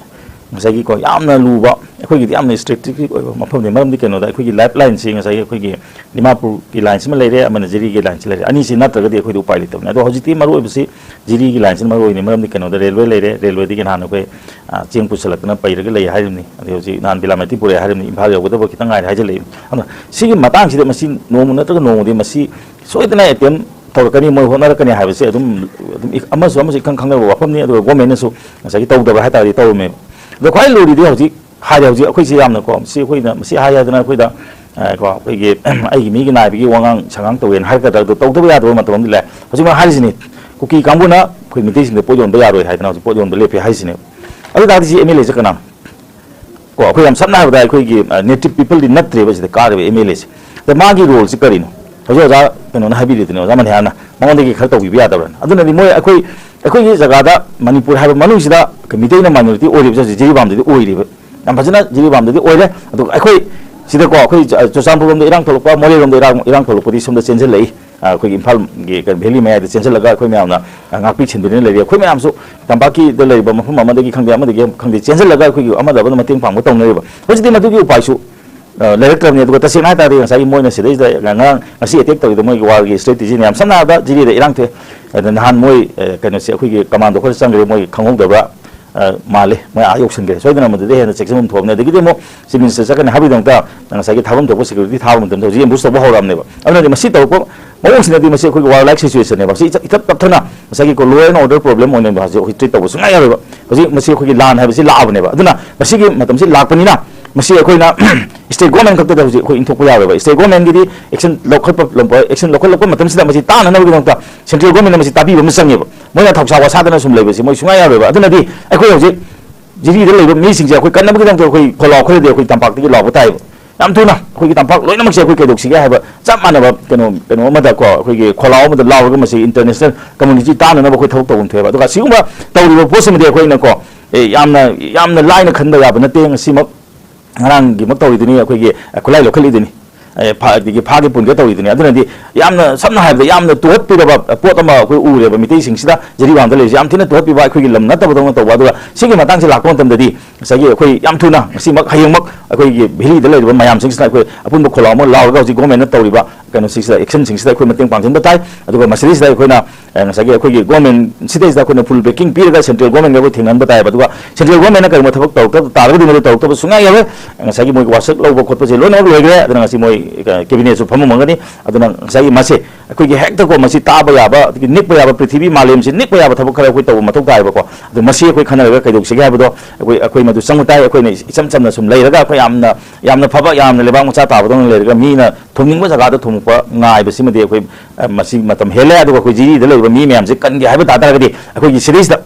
ꯉꯁꯥꯏꯒꯤꯀꯣ ꯌꯥꯝꯅ ꯂꯨꯕ, ꯑꯩꯈꯣꯏꯒꯤꯗꯤ ꯌꯥꯝꯅ ꯏꯁꯇ꯭ꯔꯦꯇꯦꯖꯤꯛ ꯑꯣꯏꯕ ꯃꯐꯝꯅꯤ꯫ ꯃꯔꯝꯗꯤ ꯀꯩꯅꯣꯗ ꯑꯩꯈꯣꯏꯒꯤ ꯂꯥꯏꯐ ꯂꯥꯏꯟꯁꯤ ꯉꯁꯥꯏꯒꯤ ꯑꯩꯈꯣꯏꯒꯤ ꯗꯤꯃꯥꯄꯨꯔꯒꯤ ꯂꯥꯏꯟꯁꯤꯃ ꯂꯩꯔꯦ, ꯑꯃꯅ ꯖꯤꯔꯤꯒꯤ ꯂꯥꯏꯟꯁꯤ ꯂꯩꯔꯦ꯫ ꯑꯅꯤꯁꯤ ꯅꯠꯇ꯭ꯔꯒꯗꯤ ꯑꯩꯈꯣꯏꯗꯤ ꯎꯄꯥꯏ ꯂꯩꯇꯕꯅꯤ꯫ ꯑꯗꯣ ꯍꯧꯖꯤꯛꯇꯤ ꯃꯔꯨꯑꯣꯏꯕꯁꯤ ꯖꯤꯔꯤꯒꯤ ꯂꯥꯏꯟꯁꯤꯅ ꯃꯔꯨꯑꯣꯏꯅꯤ꯫ ꯃꯔꯝꯗꯤ ꯀꯩꯅꯣꯗ ꯔꯦꯜꯋꯦ ꯂꯩꯔꯦ, ꯔꯦꯜꯋꯦꯗꯒꯤ ꯅꯍꯥꯟ ꯑꯩꯈꯣꯏ, ꯑ, ꯆꯦꯡ ꯄꯨꯁꯜꯂꯛꯇꯅ ꯄꯩꯔꯒ ꯂꯩ ꯍꯥꯏꯔꯤꯕꯅꯤ꯫ ꯑꯗꯩ ꯍꯧꯖꯤꯛ ꯅꯍꯥꯟ ꯕꯤꯂꯥꯃꯇꯤ ꯄꯨꯔꯛꯑꯦ ꯍꯥꯏꯔꯤꯕꯅꯤ, ꯏꯝꯐꯥꯜ ꯌꯧꯒꯗꯕ ꯈꯤꯇꯪ ꯉꯥꯏꯔꯦ ꯍꯥꯏꯖꯤꯜꯂꯛꯏ꯫ ꯑꯗꯨꯅ ꯁꯤꯒꯤ ꯃꯇꯥꯡꯁꯤꯗ ꯃꯁꯤ ꯅꯣꯡꯃ ꯅꯠꯇ꯭ꯔꯒ ꯅꯣꯡꯃꯗꯤ ꯃꯁꯤ ꯁꯣꯏꯗꯅ ꯑꯦꯇꯦꯝ ꯇꯧꯔꯛꯀꯅꯤ, ꯃꯣꯏ ꯍꯣꯠꯅꯔꯛꯀꯅꯤ ꯍꯥꯏꯕꯁꯦ ꯑꯗꯨꯝ, ꯑꯗꯨꯝ ꯏ-, ꯑꯃꯁꯨ ꯑꯃꯁꯨ ꯏꯈꯪ ꯈꯪꯅꯕ ꯋꯥꯐꯝꯅꯤ꯫ ꯑꯗꯨꯒ ꯒꯣꯔꯃꯦꯟꯅꯁꯨ ꯉꯁꯥꯏꯒꯤ ꯇꯧꯗꯕ ꯍꯥꯏ ꯇꯥꯔꯗꯤ ꯇꯧꯔꯝꯃꯦꯕ꯫ ꯑꯗꯣ ꯈ꯭ꯋꯥꯏ ꯂꯨꯔꯤꯗꯤ ꯍꯧꯖꯤꯛ ꯍꯥꯏꯔꯦ, ꯍꯧꯖꯤꯛ ꯑꯩꯈꯣꯏꯁꯦ ꯌꯥꯝꯅꯀꯣ, ꯁꯤ ꯑꯩꯈꯣꯏꯅ ꯃꯁꯤ ꯍꯥꯏ ꯍꯥꯏꯗꯅ ꯑꯩꯈꯣꯏꯗ, ꯑ, ꯀꯣ, ꯑꯩꯈꯣꯏꯒꯤ ꯑꯩꯒꯤ ꯃꯤꯒꯤ ꯅꯥꯏꯕꯒꯤ ꯋꯥꯉꯥꯡ ꯁꯉꯥꯡ ꯇꯧꯋꯦꯅ ꯍꯥꯏꯔꯛꯀꯗ꯭ꯔꯥ? ꯑꯗꯣ ꯇꯧꯗꯕ ꯌꯥꯗꯕ ꯃꯇꯝ ꯑꯃꯗꯤ ꯂꯥꯛꯑꯦ꯫ ꯍꯧꯖꯤꯛ ꯃꯣꯏ ꯍꯥꯏꯔꯤꯁꯤꯅꯤ, ꯀꯨꯀꯤ ꯀꯥꯡꯕꯨꯅ ꯑꯩꯈꯣꯏ ꯃꯤꯇꯩꯁꯤꯡꯗ ꯄꯣꯠ ꯌꯣꯟꯕ ꯌꯥꯔꯣꯏ ꯍꯥꯏꯗꯅ ꯍꯧꯖꯤꯛ ꯄꯣꯠ ꯌꯣꯟꯕ ꯂꯦꯞꯄꯦ ꯍꯥꯏꯁꯤꯅꯦꯕ꯫ ꯑꯗꯨ ꯇꯥꯔꯗꯤ ꯁꯤ ꯑꯦꯝ ꯑꯦꯜ ꯑꯦꯁꯦ ꯀꯅꯥꯅꯣ? ꯀꯣ, ꯑꯩꯈꯣꯏ ꯌꯥꯝ ꯁꯝꯅ ꯍꯥꯏꯔꯕꯗ ꯑꯩꯈꯣꯏꯒꯤ, ꯑ, ꯅꯦꯇꯤꯚ ꯄꯤꯄꯜꯗꯤ ꯅꯠꯇ꯭ꯔꯦꯕ ꯁꯤꯗ ꯀꯥꯔꯤꯕ ꯑꯦꯝ ꯑꯦꯜ ꯑꯦꯁꯦ꯫ ꯑꯗ ꯃꯥꯒꯤ ꯔꯣꯜꯁꯤ ꯀꯔꯤꯅꯣ? ꯍꯧꯖꯤꯛ ꯑꯣꯖꯥ ꯀꯩꯅꯣꯅ ꯍꯥꯏꯕꯤꯔꯤꯗꯨꯅꯦ, ꯑꯣꯖꯥ ꯃꯅꯤꯍꯥꯔꯅ ꯃꯉꯣꯟꯗꯒꯤ ꯈꯔ ꯇꯧꯕꯤꯕ ꯌꯥꯗꯕ꯭ꯔꯥ? ꯑꯗꯨꯅꯗꯤ ꯃꯣꯏ ꯑꯩꯈꯣꯏ, ꯑꯩꯈꯣꯏꯒꯤ ꯖꯒꯥꯗ ꯃꯅꯤꯄꯨꯔ ꯍꯥꯏꯕ ꯃꯅꯨꯡꯁꯤꯗ ꯑꯩꯈꯣꯏ ꯃꯤꯇꯩꯅ ꯃꯥꯏꯅꯣꯔꯤꯇꯤ ꯑꯣꯏꯔꯤꯕꯁꯦ ꯍꯧꯖꯤꯛ ꯖꯤꯔꯤꯕꯥꯝꯗꯗꯤ ꯑꯣꯏꯔꯤꯕ, ꯌꯥꯝ ꯐꯖꯅ ꯖꯤꯔꯤꯕꯥꯝꯗꯗꯤ ꯑꯣꯏꯔꯦ꯫ ꯑꯗꯨꯒ ꯑꯩꯈꯣꯏ ꯁꯤꯗꯀꯣ, ꯑꯩꯈꯣꯏ ꯆ-, ꯆꯨꯔꯆꯥꯟꯄꯨꯔ ꯂꯣꯝꯗ ꯏꯔꯥꯡ ꯊꯣꯛꯂꯛꯄ, ꯃꯣꯔꯦ ꯂꯣꯝꯗ ꯏꯔꯥꯡ, ꯏꯔꯥꯡ ꯊꯣꯛꯂꯛꯄꯗꯤ ꯁꯣꯝꯗ ꯆꯦꯟꯁꯤꯜꯂꯛꯏ꯫ ꯑ, ꯑꯩꯈꯣꯏꯒꯤ ꯏꯝꯐꯥꯜꯒꯤ ꯀꯩꯅꯣ ꯚꯦꯂꯤ ꯃꯌꯥꯏꯗ ꯆꯦꯟꯁꯤꯜꯂꯒ ꯑꯩꯈꯣꯏ ꯃꯌꯥꯝꯅ, ꯑ, ꯉꯥꯛꯄꯤ ꯁꯦꯟꯕꯤꯗꯨꯅ ꯂꯩꯔꯤ꯫ ꯑꯩꯈꯣꯏ ꯃꯌꯥꯝꯁꯨ ꯇꯝꯄꯥꯛꯀꯤꯗ ꯂꯩꯔꯤꯕ ꯃꯐꯝ ꯑꯃꯗꯒꯤ ꯈꯪꯗꯦ, ꯑꯃꯗꯒꯤ ꯈꯪꯗꯦ, ꯆꯦꯟꯁꯤꯜꯂꯒ ꯑꯩꯈꯣꯏꯒꯤ ꯑꯃꯗ ꯑꯃꯗ ꯃꯇꯦꯡ ꯄꯥꯡꯕ ꯇꯧꯅꯔꯤꯕ꯫ ꯍꯧꯖꯤꯛꯇꯤ ꯃꯗꯨꯒꯤ ꯎꯄꯥꯏꯁꯨ, ꯑ, ꯂꯩꯔꯛꯇ꯭ꯔꯕꯅꯤ꯫ ꯑꯗꯨꯒ ꯇꯁꯦꯡꯅ ꯍꯥꯏ ꯇꯥꯔꯗꯤ ꯉꯁꯥꯏꯒꯤ ꯃꯣꯏꯅ ꯁꯤꯗꯩꯁꯤꯗ ꯉꯔꯥꯡ, ꯉꯁꯤ ꯑꯦꯇꯦꯛ ꯇꯧꯔꯤꯗꯣ ꯃꯣꯏꯒꯤ ꯋꯥꯔꯒꯤ ꯁ꯭ꯇ꯭ꯔꯦꯇꯦꯖꯤꯅꯤ꯫ ꯌꯥꯝ ꯁꯝꯅ ꯍꯥꯏꯔꯕꯗ ꯖꯤꯔꯤꯗ ꯏꯔꯥꯡ ꯊꯣꯛꯑꯦ꯫ ꯑꯗ ꯅꯍꯥꯟ ꯃꯣꯏ, ꯑ, ꯀꯩꯅꯣꯁꯦ, ꯑꯩꯈꯣꯏꯒꯤ ꯀꯃꯥꯟꯗꯣ ꯈꯔ ꯆꯪꯈ꯭ꯔꯦ, ꯃꯣꯏ ꯈꯪꯍꯧꯗꯕ꯭ꯔꯥ? ꯑ, ꯃꯥꯜꯂꯤ꯫ ꯃꯣꯏ ꯑꯥ ꯌꯧꯁꯤꯟꯈ꯭ꯔꯦ꯫ ꯁꯣꯏꯗꯅ ꯃꯗꯨꯗ ꯍꯦꯟꯅ ꯆꯦꯛꯁꯤꯟꯐꯝ ꯊꯣꯛꯑꯕꯅꯤ꯫ ꯑꯗꯒꯤꯗꯤ ꯑꯃꯨꯛ ꯆꯤꯐ ꯃꯤꯅꯤꯁꯇꯔ ꯆꯠꯀꯅꯤ ꯍꯥꯏꯕꯒꯤꯗꯃꯛꯇ ꯉꯁꯥꯏꯒꯤ ꯊꯥꯐꯝ ꯊꯣꯛꯄ ꯁꯦꯀ꯭ꯌꯨꯔꯤꯇꯤ ꯊꯥꯕ ꯃꯇꯝꯗ ꯍꯧꯖꯤꯛ ꯑꯦꯝꯕꯨꯁ ꯇꯧꯕ ꯍꯧꯔꯛꯑꯕꯅꯦꯕ꯫ ꯑꯗꯨꯅꯗꯤ ꯃꯁꯤ ꯇꯧꯔꯛꯄ ꯃꯑꯣꯡꯁꯤꯅꯗꯤ ꯃꯁꯤ ꯑꯩꯈꯣꯏꯒꯤ ꯋꯥꯔ ꯂꯥꯏꯛ ꯁꯤꯆꯨꯋꯦꯁꯟꯅꯦꯕ꯫ ꯁꯤ ꯏꯊꯠ ꯇꯞꯊꯅ ꯉꯁꯥꯏꯒꯤ ꯀꯣ law and order problem ꯑꯣꯏꯅ ꯍꯧꯖꯤꯛ ꯑꯩꯈꯣꯏ ꯇ꯭ꯔꯤꯠ ꯇꯧꯕ ꯁꯨꯡꯌꯥ ꯌꯥꯔꯣꯏꯕ꯫ ꯍꯧꯖꯤꯛ ꯃꯁꯤ ꯑꯩꯈꯣꯏꯒꯤ ꯂꯥꯟ ꯍꯥꯏꯕꯁꯤ ꯂꯥꯛꯑꯕꯅꯦꯕ꯫ ꯑꯗꯨꯅ ꯃꯁꯤꯒꯤ ꯃꯇꯝꯁꯤ ꯂꯥꯛꯄꯅꯤꯅ ꯃꯁꯤ ꯑꯩꯈꯣꯏꯅ ꯏꯁꯇꯦꯠ ꯒꯣꯔꯃꯦꯟ ꯈꯛꯇꯗ ꯍꯧꯖꯤꯛ ꯑꯩꯈꯣꯏ ꯏꯟꯊꯣꯛꯄ ꯌꯥꯔꯣꯏꯕ꯫ ꯏꯁꯇꯦꯠ ꯒꯣꯔꯃꯦꯟꯒꯤꯗꯤ ꯑꯦꯛꯁꯟ ꯂꯧꯈꯠꯄ, ꯑꯦꯛꯁꯟ ꯂꯧꯈꯠꯂꯛꯄ ꯃꯇꯝꯁꯤꯗ ꯃꯁꯤ ꯇꯥꯅꯅꯕꯒꯤꯗꯃꯛꯇ ꯁꯦꯟꯇ꯭ꯔꯦꯜ ꯒꯣꯔꯃꯦꯟꯅ ꯃꯁꯤ ꯇꯥꯕꯤꯕ ꯑꯃ ꯆꯪꯉꯦꯕ꯫ ꯃꯣꯏꯅ ꯊꯧꯁꯥ ꯋꯥꯁꯥꯗꯅ ꯁꯨꯝ ꯂꯩꯕꯁꯤ ꯃꯣꯏ ꯁꯨꯡꯌꯥ ꯌꯥꯔꯣꯏꯕ꯫ ꯑꯗꯨꯅꯗꯤ ꯑꯩꯈꯣꯏ ꯍꯧꯖꯤꯛ ꯖꯤꯔꯤꯗ ꯂꯩꯕ ꯃꯤꯁꯤꯡꯁꯦ ꯑꯩꯈꯣꯏ ꯀꯟꯅꯕꯒꯤꯗꯃꯛꯇ ꯑꯩꯈꯣꯏ ꯈꯣꯜꯂꯥꯎ ꯈꯔꯗꯤ ꯑꯩꯈꯣꯏ ꯇꯝꯄꯥꯛꯇꯒꯤ ꯂꯥꯎꯕ ꯇꯥꯏꯕ꯫ ꯌꯥꯝ ꯊꯨꯅ ꯑꯩꯈꯣꯏꯒꯤ ꯇꯝꯄꯥꯛ ꯂꯣꯏꯅꯃꯛꯁꯦ ꯑꯩꯈꯣꯏ ꯀꯩꯗꯧꯁꯤꯒꯦ ꯍꯥꯏꯕ ꯆꯞ ꯃꯥꯟꯅꯕ ꯀꯩꯅꯣ, ꯀꯩꯅꯣ ꯑꯃꯗꯀꯣ, ꯑꯩꯈꯣꯏꯒꯤ ꯈꯣꯜꯂꯥꯎ ꯑꯃꯗ ꯂꯥꯎꯔꯒ ꯃꯁꯤ international community ꯇꯥꯟꯅꯅꯕ ꯑꯩꯈꯣꯏ ꯊꯕꯛ ꯇꯧꯐꯝ ꯊꯣꯛꯑꯦꯕ꯫ ꯑꯗꯨꯒ ꯁꯤꯒꯨꯝꯕ ꯇꯧꯔꯤꯕ ꯄꯣꯠꯁꯤꯃꯗꯤ ꯑꯩꯈꯣꯏꯅꯀꯣ, ꯑꯦ, ꯌꯥꯝꯅ, ꯌꯥꯝꯅ ꯂꯥꯏꯅ ꯈꯟꯕ ꯌꯥꯕ ꯅꯠꯇꯦ꯫ ꯉꯁꯤꯃꯛ, ꯉꯔꯥꯡꯒꯤꯃꯛ ꯇꯧꯔꯤꯗꯨꯅꯤ, ꯑꯩꯈꯣꯏꯒꯤ ꯈꯨꯠꯂꯥꯏ ꯂꯧꯈꯠꯂꯤꯗꯨꯅꯤ, ꯑꯦ, ꯐꯥ-, ꯑꯗꯒꯤ ꯐꯥꯒꯦ ꯄꯨꯟꯒꯦ ꯇꯧꯔꯤꯗꯨꯅꯤ꯫ ꯑꯗꯨꯅꯗꯤ ꯌꯥꯝꯅ, ꯁꯝꯅ ꯍꯥꯏꯔꯕꯗ, ꯌꯥꯝꯅ ꯇꯨꯍꯠꯄꯤꯔꯕ ꯄꯣꯠ ꯑꯃ ꯑꯩꯈꯣꯏ ꯎꯔꯦꯕ꯫ ꯃꯤꯇꯩꯁꯤꯡꯁꯤꯗ, ꯖꯤꯔꯤꯕꯥꯝꯗ ꯂꯩꯔꯤꯁꯦ ꯌꯥꯝ ꯊꯤꯅ ꯇꯨꯍꯠꯄꯤꯕ, ꯑꯩꯈꯣꯏꯒꯤ ꯂꯝ ꯅꯠꯇꯕꯗꯧꯅ ꯇꯧꯕ꯫ ꯑꯗꯨꯒ ꯁꯤꯒꯤ ꯃꯇꯥꯡꯁꯦ ꯂꯥꯛꯄ ꯃꯇꯝꯗꯗꯤ ꯉꯁꯥꯏꯒꯤ ꯑꯩꯈꯣꯏ ꯌꯥꯝ ꯊꯨꯅ, ꯉꯁꯤꯃꯛ, ꯍꯌꯦꯡꯃꯛ ꯑꯩꯈꯣꯏꯒꯤ ꯚꯦꯂꯤꯗ ꯂꯩꯔꯤꯕ ꯃꯌꯥꯝꯁꯤꯡꯁꯤꯅ ꯑꯩꯈꯣꯏ ꯑꯄꯨꯟꯕ ꯈꯣꯜꯂꯥꯎ ꯑꯃ ꯂꯥꯎꯔꯒ ꯍꯧꯖꯤꯛ ꯒꯣꯔꯃꯦꯟꯅ ꯇꯧꯔꯤꯕ ꯀꯩꯅꯣꯁꯤꯡꯁꯤꯗ, ꯑꯦꯛꯁꯟꯁꯤꯡꯁꯤꯗ ꯑꯩꯈꯣꯏ ꯃꯇꯦꯡ ꯄꯥꯡꯁꯤꯟꯕ ꯇꯥꯏ꯫ ꯑꯗꯨꯒ ꯃꯁꯤꯗꯩꯁꯤꯗ ꯑꯩꯈꯣꯏꯅ, ꯑ, ꯉꯁꯥꯏꯒꯤ ꯑꯩꯈꯣꯏꯒꯤ ꯒꯣꯔꯃꯦꯟꯁꯤꯗꯩꯁꯤꯗ ꯑꯩꯈꯣꯏꯅ ꯐꯨꯜ ꯕꯦꯀꯤꯡ ꯄꯤꯔꯒ ꯁꯦꯟꯇ꯭ꯔꯦꯜ ꯒꯣꯔꯃꯦꯟꯒ ꯑꯩꯈꯣꯏ ꯊꯦꯡꯅꯍꯟꯕ ꯇꯥꯏꯌꯦꯕ꯫ ꯑꯗꯨꯒ ꯁꯦꯟꯇ꯭ꯔꯦꯜ ꯒꯣꯔꯃꯦꯟꯅ ꯀꯔꯤꯒꯨꯝꯕ ꯊꯕꯛ ꯇꯧꯔꯛꯇꯕ ꯇꯥꯔꯒꯗꯤ ꯃꯗꯨ ꯇꯧꯔꯛꯇꯕ ꯁꯨꯡꯌꯥ ꯌꯥꯔꯣꯏ꯫ ꯉꯁꯥꯏꯒꯤ ꯃꯣꯏꯒꯤ ꯋꯥꯁꯛ ꯂꯧꯕ ꯈꯣꯠꯄꯁꯦ ꯂꯣꯏꯅꯃꯛ ꯂꯣꯏꯈ꯭ꯔꯦ꯫ ꯑꯗꯨꯅ ꯉꯁꯤ ꯃꯣꯏ, ꯑ, ꯀꯦꯕꯤꯅꯦꯠꯁꯨ ꯐꯝꯃꯝꯒꯅꯤ꯫ ꯑꯗꯨꯅ ꯉꯁꯥꯏꯒꯤ ꯃꯁꯦ ꯑꯩꯈꯣꯏꯒꯤ ꯍꯦꯛꯇꯀꯣ, ꯃꯁꯤ ꯇꯥꯕ ꯌꯥꯕ, ꯑꯗꯒꯤ ꯅꯤꯛꯄ ꯌꯥꯕ, ꯄ꯭ꯔꯤꯊꯤꯕꯤ ꯃꯥꯂꯦꯝꯁꯤ ꯅꯤꯛꯄ ꯌꯥꯕ ꯊꯕꯛ ꯈꯔ ꯑꯩꯈꯣꯏ ꯇꯧꯕ ꯃꯊꯧ ꯇꯥꯏꯌꯦꯕꯀꯣ꯫ ꯑꯗꯣ ꯃꯁꯤ ꯑꯩꯈꯣꯏ ꯈꯟꯅꯔꯒ ꯀꯩꯗꯧꯁꯤꯒꯦ ꯍꯥꯏꯕꯗꯣ ꯑꯩꯈꯣꯏ, ꯑꯩꯈꯣꯏ ꯃꯗꯨ ꯆꯪꯕ ꯇꯥꯏ꯫ ꯑꯩꯈꯣꯏꯅ ꯏꯆꯝ ꯆꯝꯅ ꯁꯨꯝ ꯂꯩꯔꯒ ꯑꯩꯈꯣꯏ ꯌꯥꯝꯅ, ꯌꯥꯝꯅ ꯐꯕ, ꯌꯥꯝꯅ ꯂꯩꯕꯥꯛ ꯃꯆꯥ ꯇꯥꯕꯗꯧꯅ ꯂꯩꯔꯒ ꯃꯤꯅ ꯊꯨꯝꯅꯤꯡꯕ ꯖꯒꯥꯗ ꯊꯨꯝꯃꯛꯄ ꯉꯥꯏꯕꯁꯤꯃꯗꯤ ꯑꯩꯈꯣꯏ, ꯑ, ꯃꯁꯤ ꯃꯇꯝ ꯍꯦꯜꯂꯦ꯫ ꯑꯗꯨꯒ ꯑꯩꯈꯣꯏ ꯖꯤꯔꯤꯗ ꯂꯩꯔꯤꯕ ꯃꯤ ꯃꯌꯥꯝꯁꯦ ꯀꯟꯒꯦ ꯍꯥꯏꯕ ꯇꯥ ꯇꯥꯔꯒꯗꯤ ꯑꯩꯈꯣꯏꯒꯤ ꯁꯤꯗꯩꯁꯤꯗ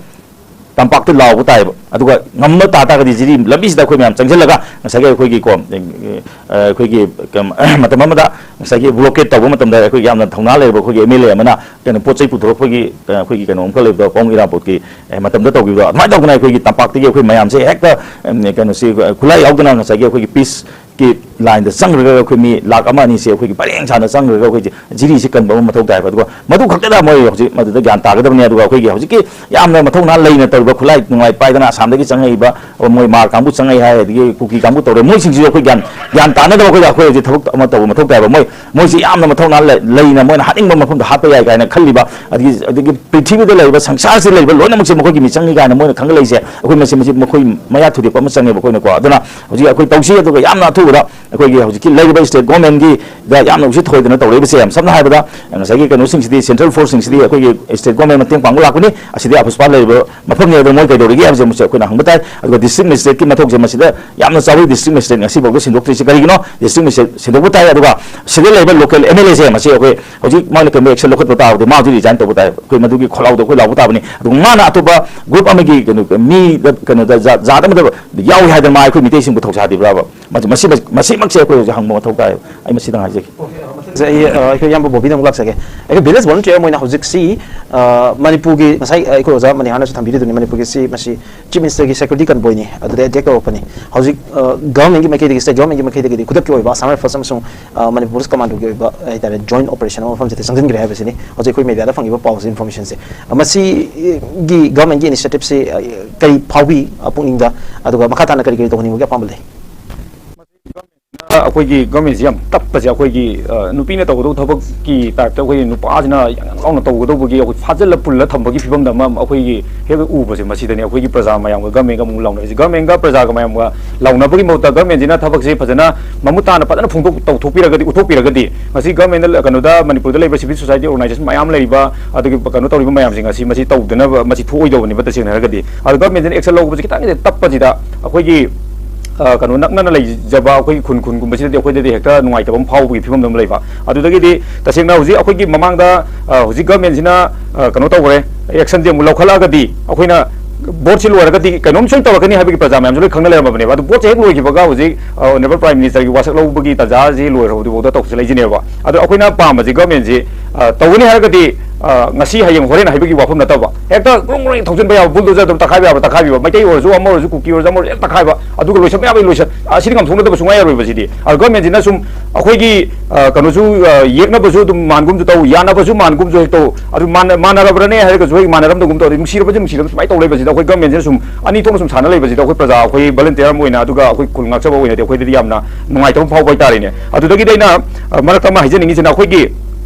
ꯇꯝꯄꯥꯛꯇ ꯂꯥꯎꯕ ꯇꯥꯏꯌꯦꯕ꯫ ꯑꯗꯨꯒ ꯉꯝꯕ ꯇꯥ ꯇꯥꯔꯒꯗꯤ ꯖꯤꯔꯤ ꯂꯝꯕꯤꯁꯤꯗ ꯑꯩꯈꯣꯏ ꯃꯌꯥꯝ ꯆꯪꯁꯤꯜꯂꯒ ꯉꯁꯥꯏꯒꯤ ꯑꯩꯈꯣꯏꯒꯤ ꯀꯣ, ꯑ, ꯑꯩꯈꯣꯏꯒꯤ ꯀꯝ-, ꯃꯇꯝ ꯑꯃꯗ ꯉꯁꯥꯏꯒꯤ ꯕ꯭ꯂꯣꯀꯦꯠ ꯇꯧꯕ ꯃꯇꯝꯗ ꯑꯩꯈꯣꯏꯒꯤ ꯌꯥꯝꯅ ꯊꯧꯅꯥ ꯂꯩꯔꯕ ꯑꯩꯈꯣꯏꯒꯤ ꯑꯦꯝ ꯑꯦꯜ ꯑꯦ ꯑꯃꯅ ꯀꯩꯅꯣ ꯄꯣꯠ ꯆꯩ ꯄꯨꯊꯣꯔꯛꯄꯒꯤ, ꯑ, ꯑꯩꯈꯣꯏꯒꯤ ꯀꯩꯅꯣ ꯑꯃꯈꯛ ꯂꯩꯕꯗꯣ, ꯄꯥꯕꯨꯡ ꯏꯔꯥꯕꯣꯠꯀꯤ, ꯑ, ꯃꯇꯝꯗ ꯇꯧꯈꯤꯕꯗꯣ, ꯑꯗꯨꯃꯥꯏꯅ ꯇꯧꯗꯅ ꯑꯩꯈꯣꯏꯒꯤ ꯇꯝꯄꯥꯛꯇꯒꯤ ꯑꯩꯈꯣꯏ ꯃꯌꯥꯝꯁꯦ ꯍꯦꯛꯇ, ꯎꯝ, ꯀꯩꯅꯣꯁꯤ, ꯑ, ꯈꯨꯠꯂꯥꯏ ꯌꯥꯎꯗꯅ ꯉꯁꯥꯏꯒꯤ ꯑꯩꯈꯣꯏꯒꯤ ꯄꯤꯁ ꯀꯤ ꯂꯥꯏꯟꯗ ꯆꯪꯈ꯭ꯔꯒ ꯑꯩꯈꯣꯏ ꯃꯤ ꯂꯥꯈ ꯑꯃ ꯑꯅꯤꯁꯦ ꯑꯩꯈꯣꯏꯒꯤ ꯄꯔꯦꯡ ꯁꯥꯅ ꯆꯪꯈ꯭ꯔꯒ ꯑꯩꯈꯣꯏꯁꯦ ꯖꯤꯔꯤꯁꯤ ꯀꯟꯕ ꯑꯃ ꯃꯊꯧ ꯇꯥꯏꯕ꯫ ꯑꯗꯨꯒ ꯃꯗꯨ ꯈꯛꯇꯗ ꯃꯣꯏ ꯍꯧꯖꯤꯛ ꯃꯗꯨꯗ ꯒ꯭ꯌꯥꯟ ꯇꯥꯒꯗꯕꯅꯤ꯫ ꯑꯗꯨꯒ ꯑꯩꯈꯣꯏꯒꯤ ꯍꯧꯖꯤꯛꯀꯤ ꯌꯥꯝꯅ ꯃꯊꯧꯅꯥ ꯂꯩꯅ ꯇꯧꯔꯤꯕ ꯈꯨꯠꯂꯥꯏ ꯅꯨꯡꯂꯥꯏ ꯄꯥꯏꯗꯅ ꯑꯁꯥꯝꯗꯒꯤ ꯆꯪꯉꯛꯏꯕ ꯃꯣꯏ ꯃꯥꯔ ꯀꯥꯡꯕꯨ ꯆꯪꯉꯛꯏ ꯍꯥꯏ, ꯑꯗꯒꯤ ꯀꯨꯀꯤ ꯀꯥꯡꯕꯨ ꯇꯧꯔꯦ, ꯃꯣꯏꯁꯤꯡꯁꯤꯁꯨ ꯑꯩꯈꯣꯏ ꯒ꯭ꯌꯥꯟ, ꯒ꯭ꯌꯥꯟ ꯇꯥꯅꯗꯕ ꯑꯩꯈꯣꯏꯗ ꯑꯩꯈꯣꯏ ꯍꯧꯖꯤꯛ ꯊꯕꯛ ꯑꯃ ꯇꯧꯕ ꯃꯊꯧ ꯇꯥꯏꯕ꯫ ꯃꯣꯏ, ꯃꯣꯏꯁꯤ ꯌꯥꯝꯅ ꯃꯊꯧꯅꯥ ꯂꯩ-, ꯂꯩꯅ ꯃꯣꯏꯅ ꯍꯥꯠꯅꯤꯡꯕ ꯃꯐꯝꯗ ꯍꯥꯠꯄ ꯌꯥꯏ ꯀꯥꯏꯅ ꯈꯜꯂꯤꯕ, ꯑꯗꯒꯤ, ꯑꯗꯒꯤ ꯄ꯭ꯔꯤꯊꯤꯕꯤꯗ ꯂꯩꯔꯤꯕ ꯁꯪꯁꯥꯔꯁꯤꯗ ꯂꯩꯔꯤꯕ ꯂꯣꯏꯅꯃꯛꯁꯦ ꯃꯈꯣꯏꯒꯤ ꯃꯤꯆꯪꯅꯤ ꯀꯥꯏꯅ ꯃꯣꯏꯅ ꯈꯪꯒꯠꯂꯛꯏꯁꯦ, ꯑꯩꯈꯣꯏ ꯃꯁꯤ, ꯃꯁꯤ ꯃꯈꯣꯏ ꯃꯌꯥ ꯊꯨꯗꯦꯛꯄ ꯑꯃ ꯆꯪꯉꯦꯕ ꯑꯩꯈꯣꯏꯅꯀꯣ꯫ ꯑꯗꯨꯅ ꯍꯧꯖꯤꯛ ꯑꯩꯈꯣꯏ ꯇꯧꯁꯤ, ꯑꯗꯨꯒ ꯌꯥꯝꯅ ꯑꯊꯨꯕꯗ ꯑꯩꯈꯣꯏꯒꯤ ꯍꯧꯖꯤꯛꯀꯤ ꯂꯩꯔꯤꯕ ꯁ꯭ꯇꯦꯠ ꯒꯣꯔꯃꯦꯟꯒꯤꯗ ꯌꯥꯝꯅ ꯎꯁꯤꯠ ꯊꯑꯣꯏꯗꯅ ꯇꯧꯔꯛꯏꯕꯁꯦ, ꯌꯥꯝ ꯁꯝꯅ ꯍꯥꯏꯔꯕꯗ ꯉꯁꯥꯏꯒꯤ ꯀꯩꯅꯣꯁꯤꯡꯁꯤꯗꯤ, ꯁꯦꯟꯇ꯭ꯔꯦꯜ ꯐꯣꯔꯁꯁꯤꯡꯁꯤꯗꯤ ꯑꯩꯈꯣꯏꯒꯤ ꯁ꯭ꯇꯦꯠ ꯒꯣꯔꯃꯦꯟ ꯃꯇꯦꯡ ꯄꯥꯡꯕ ꯂꯥꯛꯄꯅꯤ, ꯑꯁꯤꯗꯤ ꯑꯄꯨꯁꯄꯥ ꯂꯩꯔꯤꯕ ꯃꯐꯝꯅꯤ, ꯑꯗꯨ ꯃꯣꯏ ꯀꯩꯗꯧꯔꯤꯒꯦ ꯍꯥꯏꯕꯁꯦ ꯃꯁꯤ ꯑꯩꯈꯣꯏꯅ ꯍꯪꯕ ꯇꯥꯏ꯫ ꯑꯗꯨꯒ ꯗꯤꯁꯇ꯭ꯔꯤꯛ ꯃꯦꯖꯤꯁꯇ꯭ꯔꯦꯠꯀꯤ ꯃꯊꯧꯁꯦ ꯃꯁꯤꯗ ꯌꯥꯝꯅ ꯆꯥꯎꯋꯤ꯫ ꯗꯤꯁꯇ꯭ꯔꯤꯛ ꯃꯦꯖꯤꯁꯇ꯭ꯔꯦꯠ ꯉꯁꯤꯐꯥꯎꯗ ꯁꯤꯟꯗꯣꯛꯇ꯭ꯔꯤꯁꯤ ꯀꯔꯤꯒꯤꯅꯣ? ꯗꯤꯁꯇ꯭ꯔꯤꯛ ꯃꯦꯖꯤꯁꯇ꯭ꯔꯦꯠ ꯁꯤꯟꯗꯣꯛꯄ ꯇꯥꯏ꯫ ꯑꯗꯨꯒ ꯁꯤꯗ ꯂꯩꯕ ꯂꯣꯀꯦꯜ ꯑꯦꯝ ꯑꯦꯜ ꯑꯦꯁꯦ ꯃꯁꯤ ꯑꯩꯈꯣꯏ ꯍꯧꯖꯤꯛ ꯃꯣꯏꯅ ꯀꯩꯒꯨꯝꯕ ꯑꯦꯛꯁꯟ ꯂꯧꯈꯠꯄ ꯇꯥꯔꯕꯗꯤ ꯃꯥ ꯍꯧꯖꯤꯛ ꯔꯤꯖꯥꯏꯟ ꯇꯧꯕ ꯇꯥꯏ꯫ ꯑꯩꯈꯣꯏ ꯃꯗꯨꯒꯤ ꯈꯣꯜꯂꯥꯎꯗꯣ ꯑꯩꯈꯣꯏ ꯂꯥꯎꯕ ꯇꯥꯕꯅꯤ꯫ ꯑꯗꯨꯒ ꯃꯥꯅ ꯑꯇꯣꯞꯄ ꯒ꯭ꯔꯨꯞ ꯑꯃꯒꯤ ꯀꯩꯅꯣ, ꯃꯤꯗ, ꯀꯩꯅꯣꯗ, ꯖꯥ-, ꯖꯥꯠ ꯑꯃꯗ ꯌꯥꯎꯏ ꯍꯥꯏꯗꯅ ꯃꯥ ꯑꯩꯈꯣꯏ ꯃꯤꯇꯩꯁꯤꯡꯕꯨ ꯊꯧꯁꯥꯗ꯭ꯔꯤꯕ꯭ꯔꯥꯕ? ꯃꯁꯤ, ꯃꯁꯤꯃ ꯃꯁꯤꯃꯛꯁꯦ ꯑꯩꯈꯣꯏ ꯍꯧꯖꯤꯛ ꯍꯪꯕ ꯃꯊꯧ ꯇꯥꯏ꯫ ꯑꯩ ꯃꯁꯤꯗꯪ ꯍꯥꯏꯖꯒꯦ꯫ ꯁꯦ, ꯑꯩ, ꯑ, ꯑꯩꯈꯣꯏ ꯏꯌꯥꯝꯕ ꯕꯣꯕꯤꯗ ꯑꯃꯨꯛ ꯂꯥꯛꯆꯒꯦ꯫ ꯑꯩꯈꯣꯏ ꯚꯤꯂꯦꯖ ꯚꯣꯂꯨꯟꯇꯤꯌꯔ ꯑꯃ ꯑꯣꯏꯅ ꯍꯧꯖꯤꯛꯁꯤ, ꯑ, ꯃꯅꯤꯄꯨꯔꯒꯤ, ꯉꯁꯥꯏ, ꯑ, ꯑꯩꯈꯣꯏ ꯑꯣꯖꯥ ꯃꯅꯤꯍꯥꯔꯅꯁꯨ ꯊꯝꯕꯤꯔꯤꯗꯨꯅꯤ, ꯃꯅꯤꯄꯨꯔꯒꯤꯁꯤ ꯃꯁꯤ ꯆꯤꯐ ꯃꯤꯅꯤꯁꯇꯔꯒꯤ ꯁꯦꯀ꯭ꯌꯨꯔꯤꯇꯤ ꯀꯟꯚꯣꯏꯅꯤ, ꯑꯗꯨꯗ ꯑꯦꯇꯦꯛ ꯇꯧꯔꯛꯄꯅꯤ꯫ ꯍꯧꯖꯤꯛ, ꯑ, ꯒꯚꯔꯟꯃꯦꯟꯒꯤ ꯃꯥꯏꯀꯩꯗꯒꯤ, ꯁ꯭ꯇꯦꯠ ꯒꯚꯔꯟꯃꯦꯟꯒꯤ ꯃꯥꯏꯀꯩꯗꯒꯤꯗꯤ ꯈꯨꯗꯛꯀꯤ ꯑꯣꯏꯕ ꯑꯁꯥꯝ ꯔꯥꯏꯐꯜꯁ ꯑꯃꯁꯨꯡ, ꯑ, ꯃꯅꯤꯄꯨꯔ ꯄꯨꯂꯤꯁ ꯀꯃꯥꯟꯗꯣꯒꯤ ꯑꯣꯏꯕ ꯍꯥꯏꯇꯥꯔꯦ, ꯖꯣꯏꯟꯠ ꯑꯣꯄꯔꯦꯁꯟ ꯑꯃ ꯃꯐꯝꯁꯤꯗ ꯆꯪꯁꯤꯟꯈ꯭ꯔꯦ ꯍꯥꯏꯕꯁꯤꯅꯤ ꯍꯧꯖꯤꯛ ꯑꯩꯈꯣꯏ ꯃꯦꯗꯤꯌꯥꯗ ꯐꯪꯉꯤꯕ ꯄꯥꯎꯁꯤ, ꯏꯟꯐꯣꯔꯃꯦꯁꯟꯁꯦ꯫ ꯃꯁꯤꯒꯤ ꯒꯚꯔꯟꯃꯦꯟꯒꯤ ꯏꯅꯤꯁꯤꯌꯦꯇꯤꯞꯁꯤ, ꯑ, ꯀꯔꯤ ꯐꯥꯎꯕꯤ, ꯑ, ꯄꯨꯛꯅꯤꯡꯗ, ꯑꯗꯨꯒ ꯃꯈꯥ ꯇꯥꯅ ꯀꯔꯤ ꯀꯔꯤ ꯇꯧꯍꯟꯅꯤꯡꯕꯒꯤ ꯑꯄꯥꯝꯕ ꯂꯩ? ꯑꯩꯈꯣꯏꯒꯤ ꯒꯚꯔꯟꯃꯦꯟꯁꯤ ꯌꯥꯝ ꯇꯞꯄꯁꯦ, ꯑꯩꯈꯣꯏꯒꯤ, ꯑ, ꯅꯨꯄꯤꯅ ꯇꯧꯒꯗꯧꯕ ꯊꯕꯛꯀꯤ ꯇꯥꯏꯞꯇ ꯑꯩꯈꯣꯏꯒꯤ ꯅꯨꯄꯥꯁꯤꯅ ꯌꯥꯝ ꯌꯥꯝ ꯂꯥꯎꯅ ꯇꯧꯒꯗꯧꯕꯒꯤ, ꯑꯩꯈꯣꯏ ꯐꯥꯖꯤꯜꯂ ꯄꯨꯜꯂ ꯊꯝꯕꯒꯤ ꯐꯤꯕꯝꯗ ꯑꯃ ꯑꯩꯈꯣꯏꯒꯤ ꯍꯦꯛ ꯎꯕꯁꯦ, ꯃꯁꯤꯗꯅꯤ ꯑꯩꯈꯣꯏꯒꯤ ꯄ꯭ꯔꯖꯥ ꯃꯌꯥꯝꯒ ꯒꯚꯔꯟꯃꯦꯟꯒ ꯑꯃꯨꯛ ꯂꯥꯎꯅꯔꯤꯁꯦ꯫ ꯒꯚꯔꯟꯃꯦꯟꯒ ꯄ꯭ꯔꯖꯥꯒ ꯃꯌꯥꯝꯒ ꯂꯥꯎꯅꯕꯒꯤ ꯃꯍꯨꯠꯇ ꯒꯚꯔꯟꯃꯦꯟꯁꯤꯅ ꯊꯕꯛꯁꯦ ꯐꯖꯅ ꯃꯃꯨꯠ ꯇꯥꯅ ꯐꯖꯅ ꯐꯣꯡꯗꯣꯛ ꯇꯧꯊꯣꯛꯄꯤꯔꯒꯗꯤ, ꯎꯠꯊꯣꯛꯄꯤꯔꯒꯗꯤ, ꯉꯁꯤ ꯒꯚꯔꯟꯃꯦꯟꯗ ꯀꯩꯅꯣꯗ ꯃꯅꯤꯄꯨꯔꯗ ꯂꯩꯕ ꯁꯤꯚꯤꯜ ꯁꯣꯁꯥꯏꯇꯤ ꯑꯣꯔꯒꯅꯥꯏꯖꯦꯁꯟ ꯃꯌꯥꯝ ꯂꯩꯔꯤꯕ, ꯑꯗꯨꯒꯤ ꯀꯩꯅꯣ ꯇꯧꯔꯤꯕ ꯃꯌꯥꯝꯁꯤꯡ ꯑꯁꯤ ꯃꯁꯤ ꯇꯧꯗꯅꯕ, ꯃꯁꯤ ꯊꯣꯛꯑꯣꯏꯗꯧꯕꯅꯦꯕ ꯇꯁꯦꯡꯅ ꯍꯥꯏꯔꯒꯗꯤ꯫ ꯑꯗꯣ ꯒꯚꯔꯟꯃꯦꯟꯁꯤꯅ ꯑꯦꯛꯁꯟ ꯂꯧꯕꯁꯦ ꯈꯤꯇꯪ ꯇꯞꯄꯁꯤꯗ ꯑꯩꯈꯣꯏꯒꯤ ꯑ, ꯀꯩꯅꯣ ꯅꯛꯅꯅ ꯂꯩꯖꯕ ꯑꯩꯈꯣꯏꯒꯤ ꯈꯨꯟ ꯈꯨꯟꯒꯨꯝꯕꯁꯤꯗꯗꯤ ꯑꯩꯈꯣꯏꯗꯗꯤ ꯍꯦꯛꯇ ꯅꯨꯡꯉꯥꯏꯇꯕ ꯑꯃ ꯐꯥꯎꯕꯒꯤ ꯐꯤꯕꯝꯗ ꯑꯃ ꯂꯩꯕ꯫ ꯑꯗꯨꯗꯒꯤꯗꯤ ꯇꯁꯦꯡꯅ ꯍꯧꯖꯤꯛ ꯑꯩꯈꯣꯏꯒꯤ ꯃꯃꯥꯡꯗ, ꯑ, ꯍꯧꯖꯤꯛ ꯒꯚꯔꯟꯃꯦꯟꯁꯤꯅ, ꯑ, ꯀꯩꯅꯣ ꯇꯧꯈ꯭ꯔꯦ, ꯑꯦꯛꯁꯟꯁꯦ ꯑꯃꯨꯛ ꯂꯧꯈꯠꯂꯛꯑꯒꯗꯤ ꯑꯩꯈꯣꯏꯅ ꯚꯣꯠꯁꯤ ꯂꯣꯏꯔꯒꯗꯤ ꯀꯩꯅꯣꯝ ꯁꯣꯏ ꯇꯧꯔꯛꯀꯅꯤ ꯍꯥꯏꯕꯒꯤ ꯄ꯭ꯔꯖꯥ ꯃꯌꯥꯝꯁꯨ ꯂꯣꯏ ꯈꯪꯅ ꯂꯩꯔꯝꯃꯕꯅꯦꯕ꯫ ꯑꯗꯨ ꯚꯣꯠꯁꯦ ꯍꯦꯛ ꯂꯣꯏꯈꯤꯕꯒ ꯍꯧꯖꯤꯛ, ꯑ, ꯑꯣꯅꯔꯦꯕꯜ ꯄ꯭ꯔꯥꯏꯝ ꯃꯤꯅꯤꯁꯇꯔꯒꯤ ꯋꯥꯁꯛ ꯂꯧꯕꯒꯤ ꯇꯥꯟꯖꯥꯁꯤ ꯂꯣꯏꯈ꯭ꯔꯕꯗꯨꯐꯥꯎꯗ ꯇꯧꯁꯤꯜꯂꯛꯏꯁꯤꯅꯦꯕ꯫ ꯑꯗꯣ ꯑꯩꯈꯣꯏꯅ ꯄꯥꯝꯕꯁꯤ ꯒꯚꯔꯟꯃꯦꯟꯁꯤ, ꯑ, ꯇꯧꯒꯅꯤ ꯍꯥꯏꯔꯒꯗꯤ, ꯑ, ꯉꯁꯤ ꯍꯌꯦꯡ ꯍꯣꯔꯦꯟ ꯍꯥꯏꯕꯒꯤ ꯋꯥꯐꯝ ꯅꯠꯇꯕ, ꯍꯦꯛꯇ ꯒ꯭ꯔꯨꯡ ꯒ꯭ꯔꯨꯡ ꯊꯧꯖꯤꯟꯕ ꯌꯥꯕ, ꯕꯨꯜꯗꯣꯖꯔ ꯑꯗꯨꯝ ꯇꯛꯈꯥꯏꯕ ꯌꯥꯕ ꯇꯛꯈꯥꯏꯕꯤꯕ, ꯃꯩꯇꯩ ꯑꯣꯏꯔꯁꯨ ꯑꯃ ꯑꯣꯏꯔꯁꯨ ꯀꯨꯀꯤ ꯑꯣꯏꯔꯁꯨ ꯑꯃ ꯑꯣꯏꯔꯁꯨ ꯍꯦꯛ ꯇꯛꯈꯥꯏꯕ, ꯑꯗꯨꯒ ꯂꯣꯏꯁꯟꯕ ꯌꯥꯕ ꯂꯣꯏꯁꯟ-, ꯑ, ꯑꯁꯤꯗꯤ ꯉꯝꯊꯣꯛꯅꯗꯕ ꯁꯨꯡꯌꯥ ꯌꯥꯔꯣꯏꯕ ꯁꯤꯗꯤ꯫ ꯑ, ꯒꯚꯔꯟꯃꯦꯟꯁꯤꯅ ꯁꯨꯝ ꯑꯩꯈꯣꯏꯒꯤ, ꯑ, ꯀꯩꯅꯣꯁꯨ, ꯑ, ꯌꯦꯛꯅꯕꯁꯨ ꯑꯗꯨꯝ ꯃꯥꯟꯒꯨꯝꯁꯨ ꯇꯧ, ꯌꯥꯅꯕꯁꯨ ꯃꯥꯟꯒꯨꯝꯁꯨ ꯍꯦꯛ ꯇꯧ, ꯑꯗꯨ ꯃꯥꯟꯅ-, ꯃꯥꯟꯅꯔꯕ꯭ꯔꯅꯦ ꯍꯥꯏꯔꯒꯁꯨ ꯍꯦꯛ ꯃꯥꯟꯅꯔꯝꯗꯒꯨꯝ ꯇꯧ, ꯑꯗꯩ ꯅꯨꯡꯁꯤꯔꯕꯁꯨ ꯅꯨꯡꯁꯤꯔꯕ ꯁꯨꯃꯥꯏꯅ ꯇꯧ ꯂꯩꯕꯁꯤꯗ ꯑꯩꯈꯣꯏ ꯒꯚꯔꯟꯃꯦꯟꯁꯤꯅ ꯁꯨꯝ ꯑꯅꯤ ꯊꯣꯛꯅ ꯁꯨꯝ ꯁꯥꯟꯅ ꯂꯩꯕꯁꯤꯗ ꯑꯩꯈꯣꯏ ꯄ꯭ꯔꯖꯥ, ꯑꯩꯈꯣꯏ ꯚꯣꯂꯨꯟꯇꯤꯌꯔ ꯑꯃ ꯑꯣꯏꯅ, ꯑꯗꯨꯒ ꯑꯩꯈꯣꯏ ꯈꯨꯜ ꯉꯥꯛꯆꯕ ꯑꯣꯏꯅꯗꯤ ꯑꯩꯈꯣꯏꯗꯗꯤ ꯌꯥꯝꯅ ꯅꯨꯡꯉꯥꯏꯇꯕ ꯐꯥꯎꯕ ꯍꯥꯏꯇꯥꯔꯦꯅꯦ꯫ ꯑꯗꯨꯗꯒꯤꯗꯤ ꯑꯩꯅ, ꯑ, ꯃꯔꯛꯇ ꯑꯃ ꯍꯥꯏꯖꯅꯤꯡꯉꯤꯁꯤꯅ ꯑꯩꯈꯣꯏꯒꯤ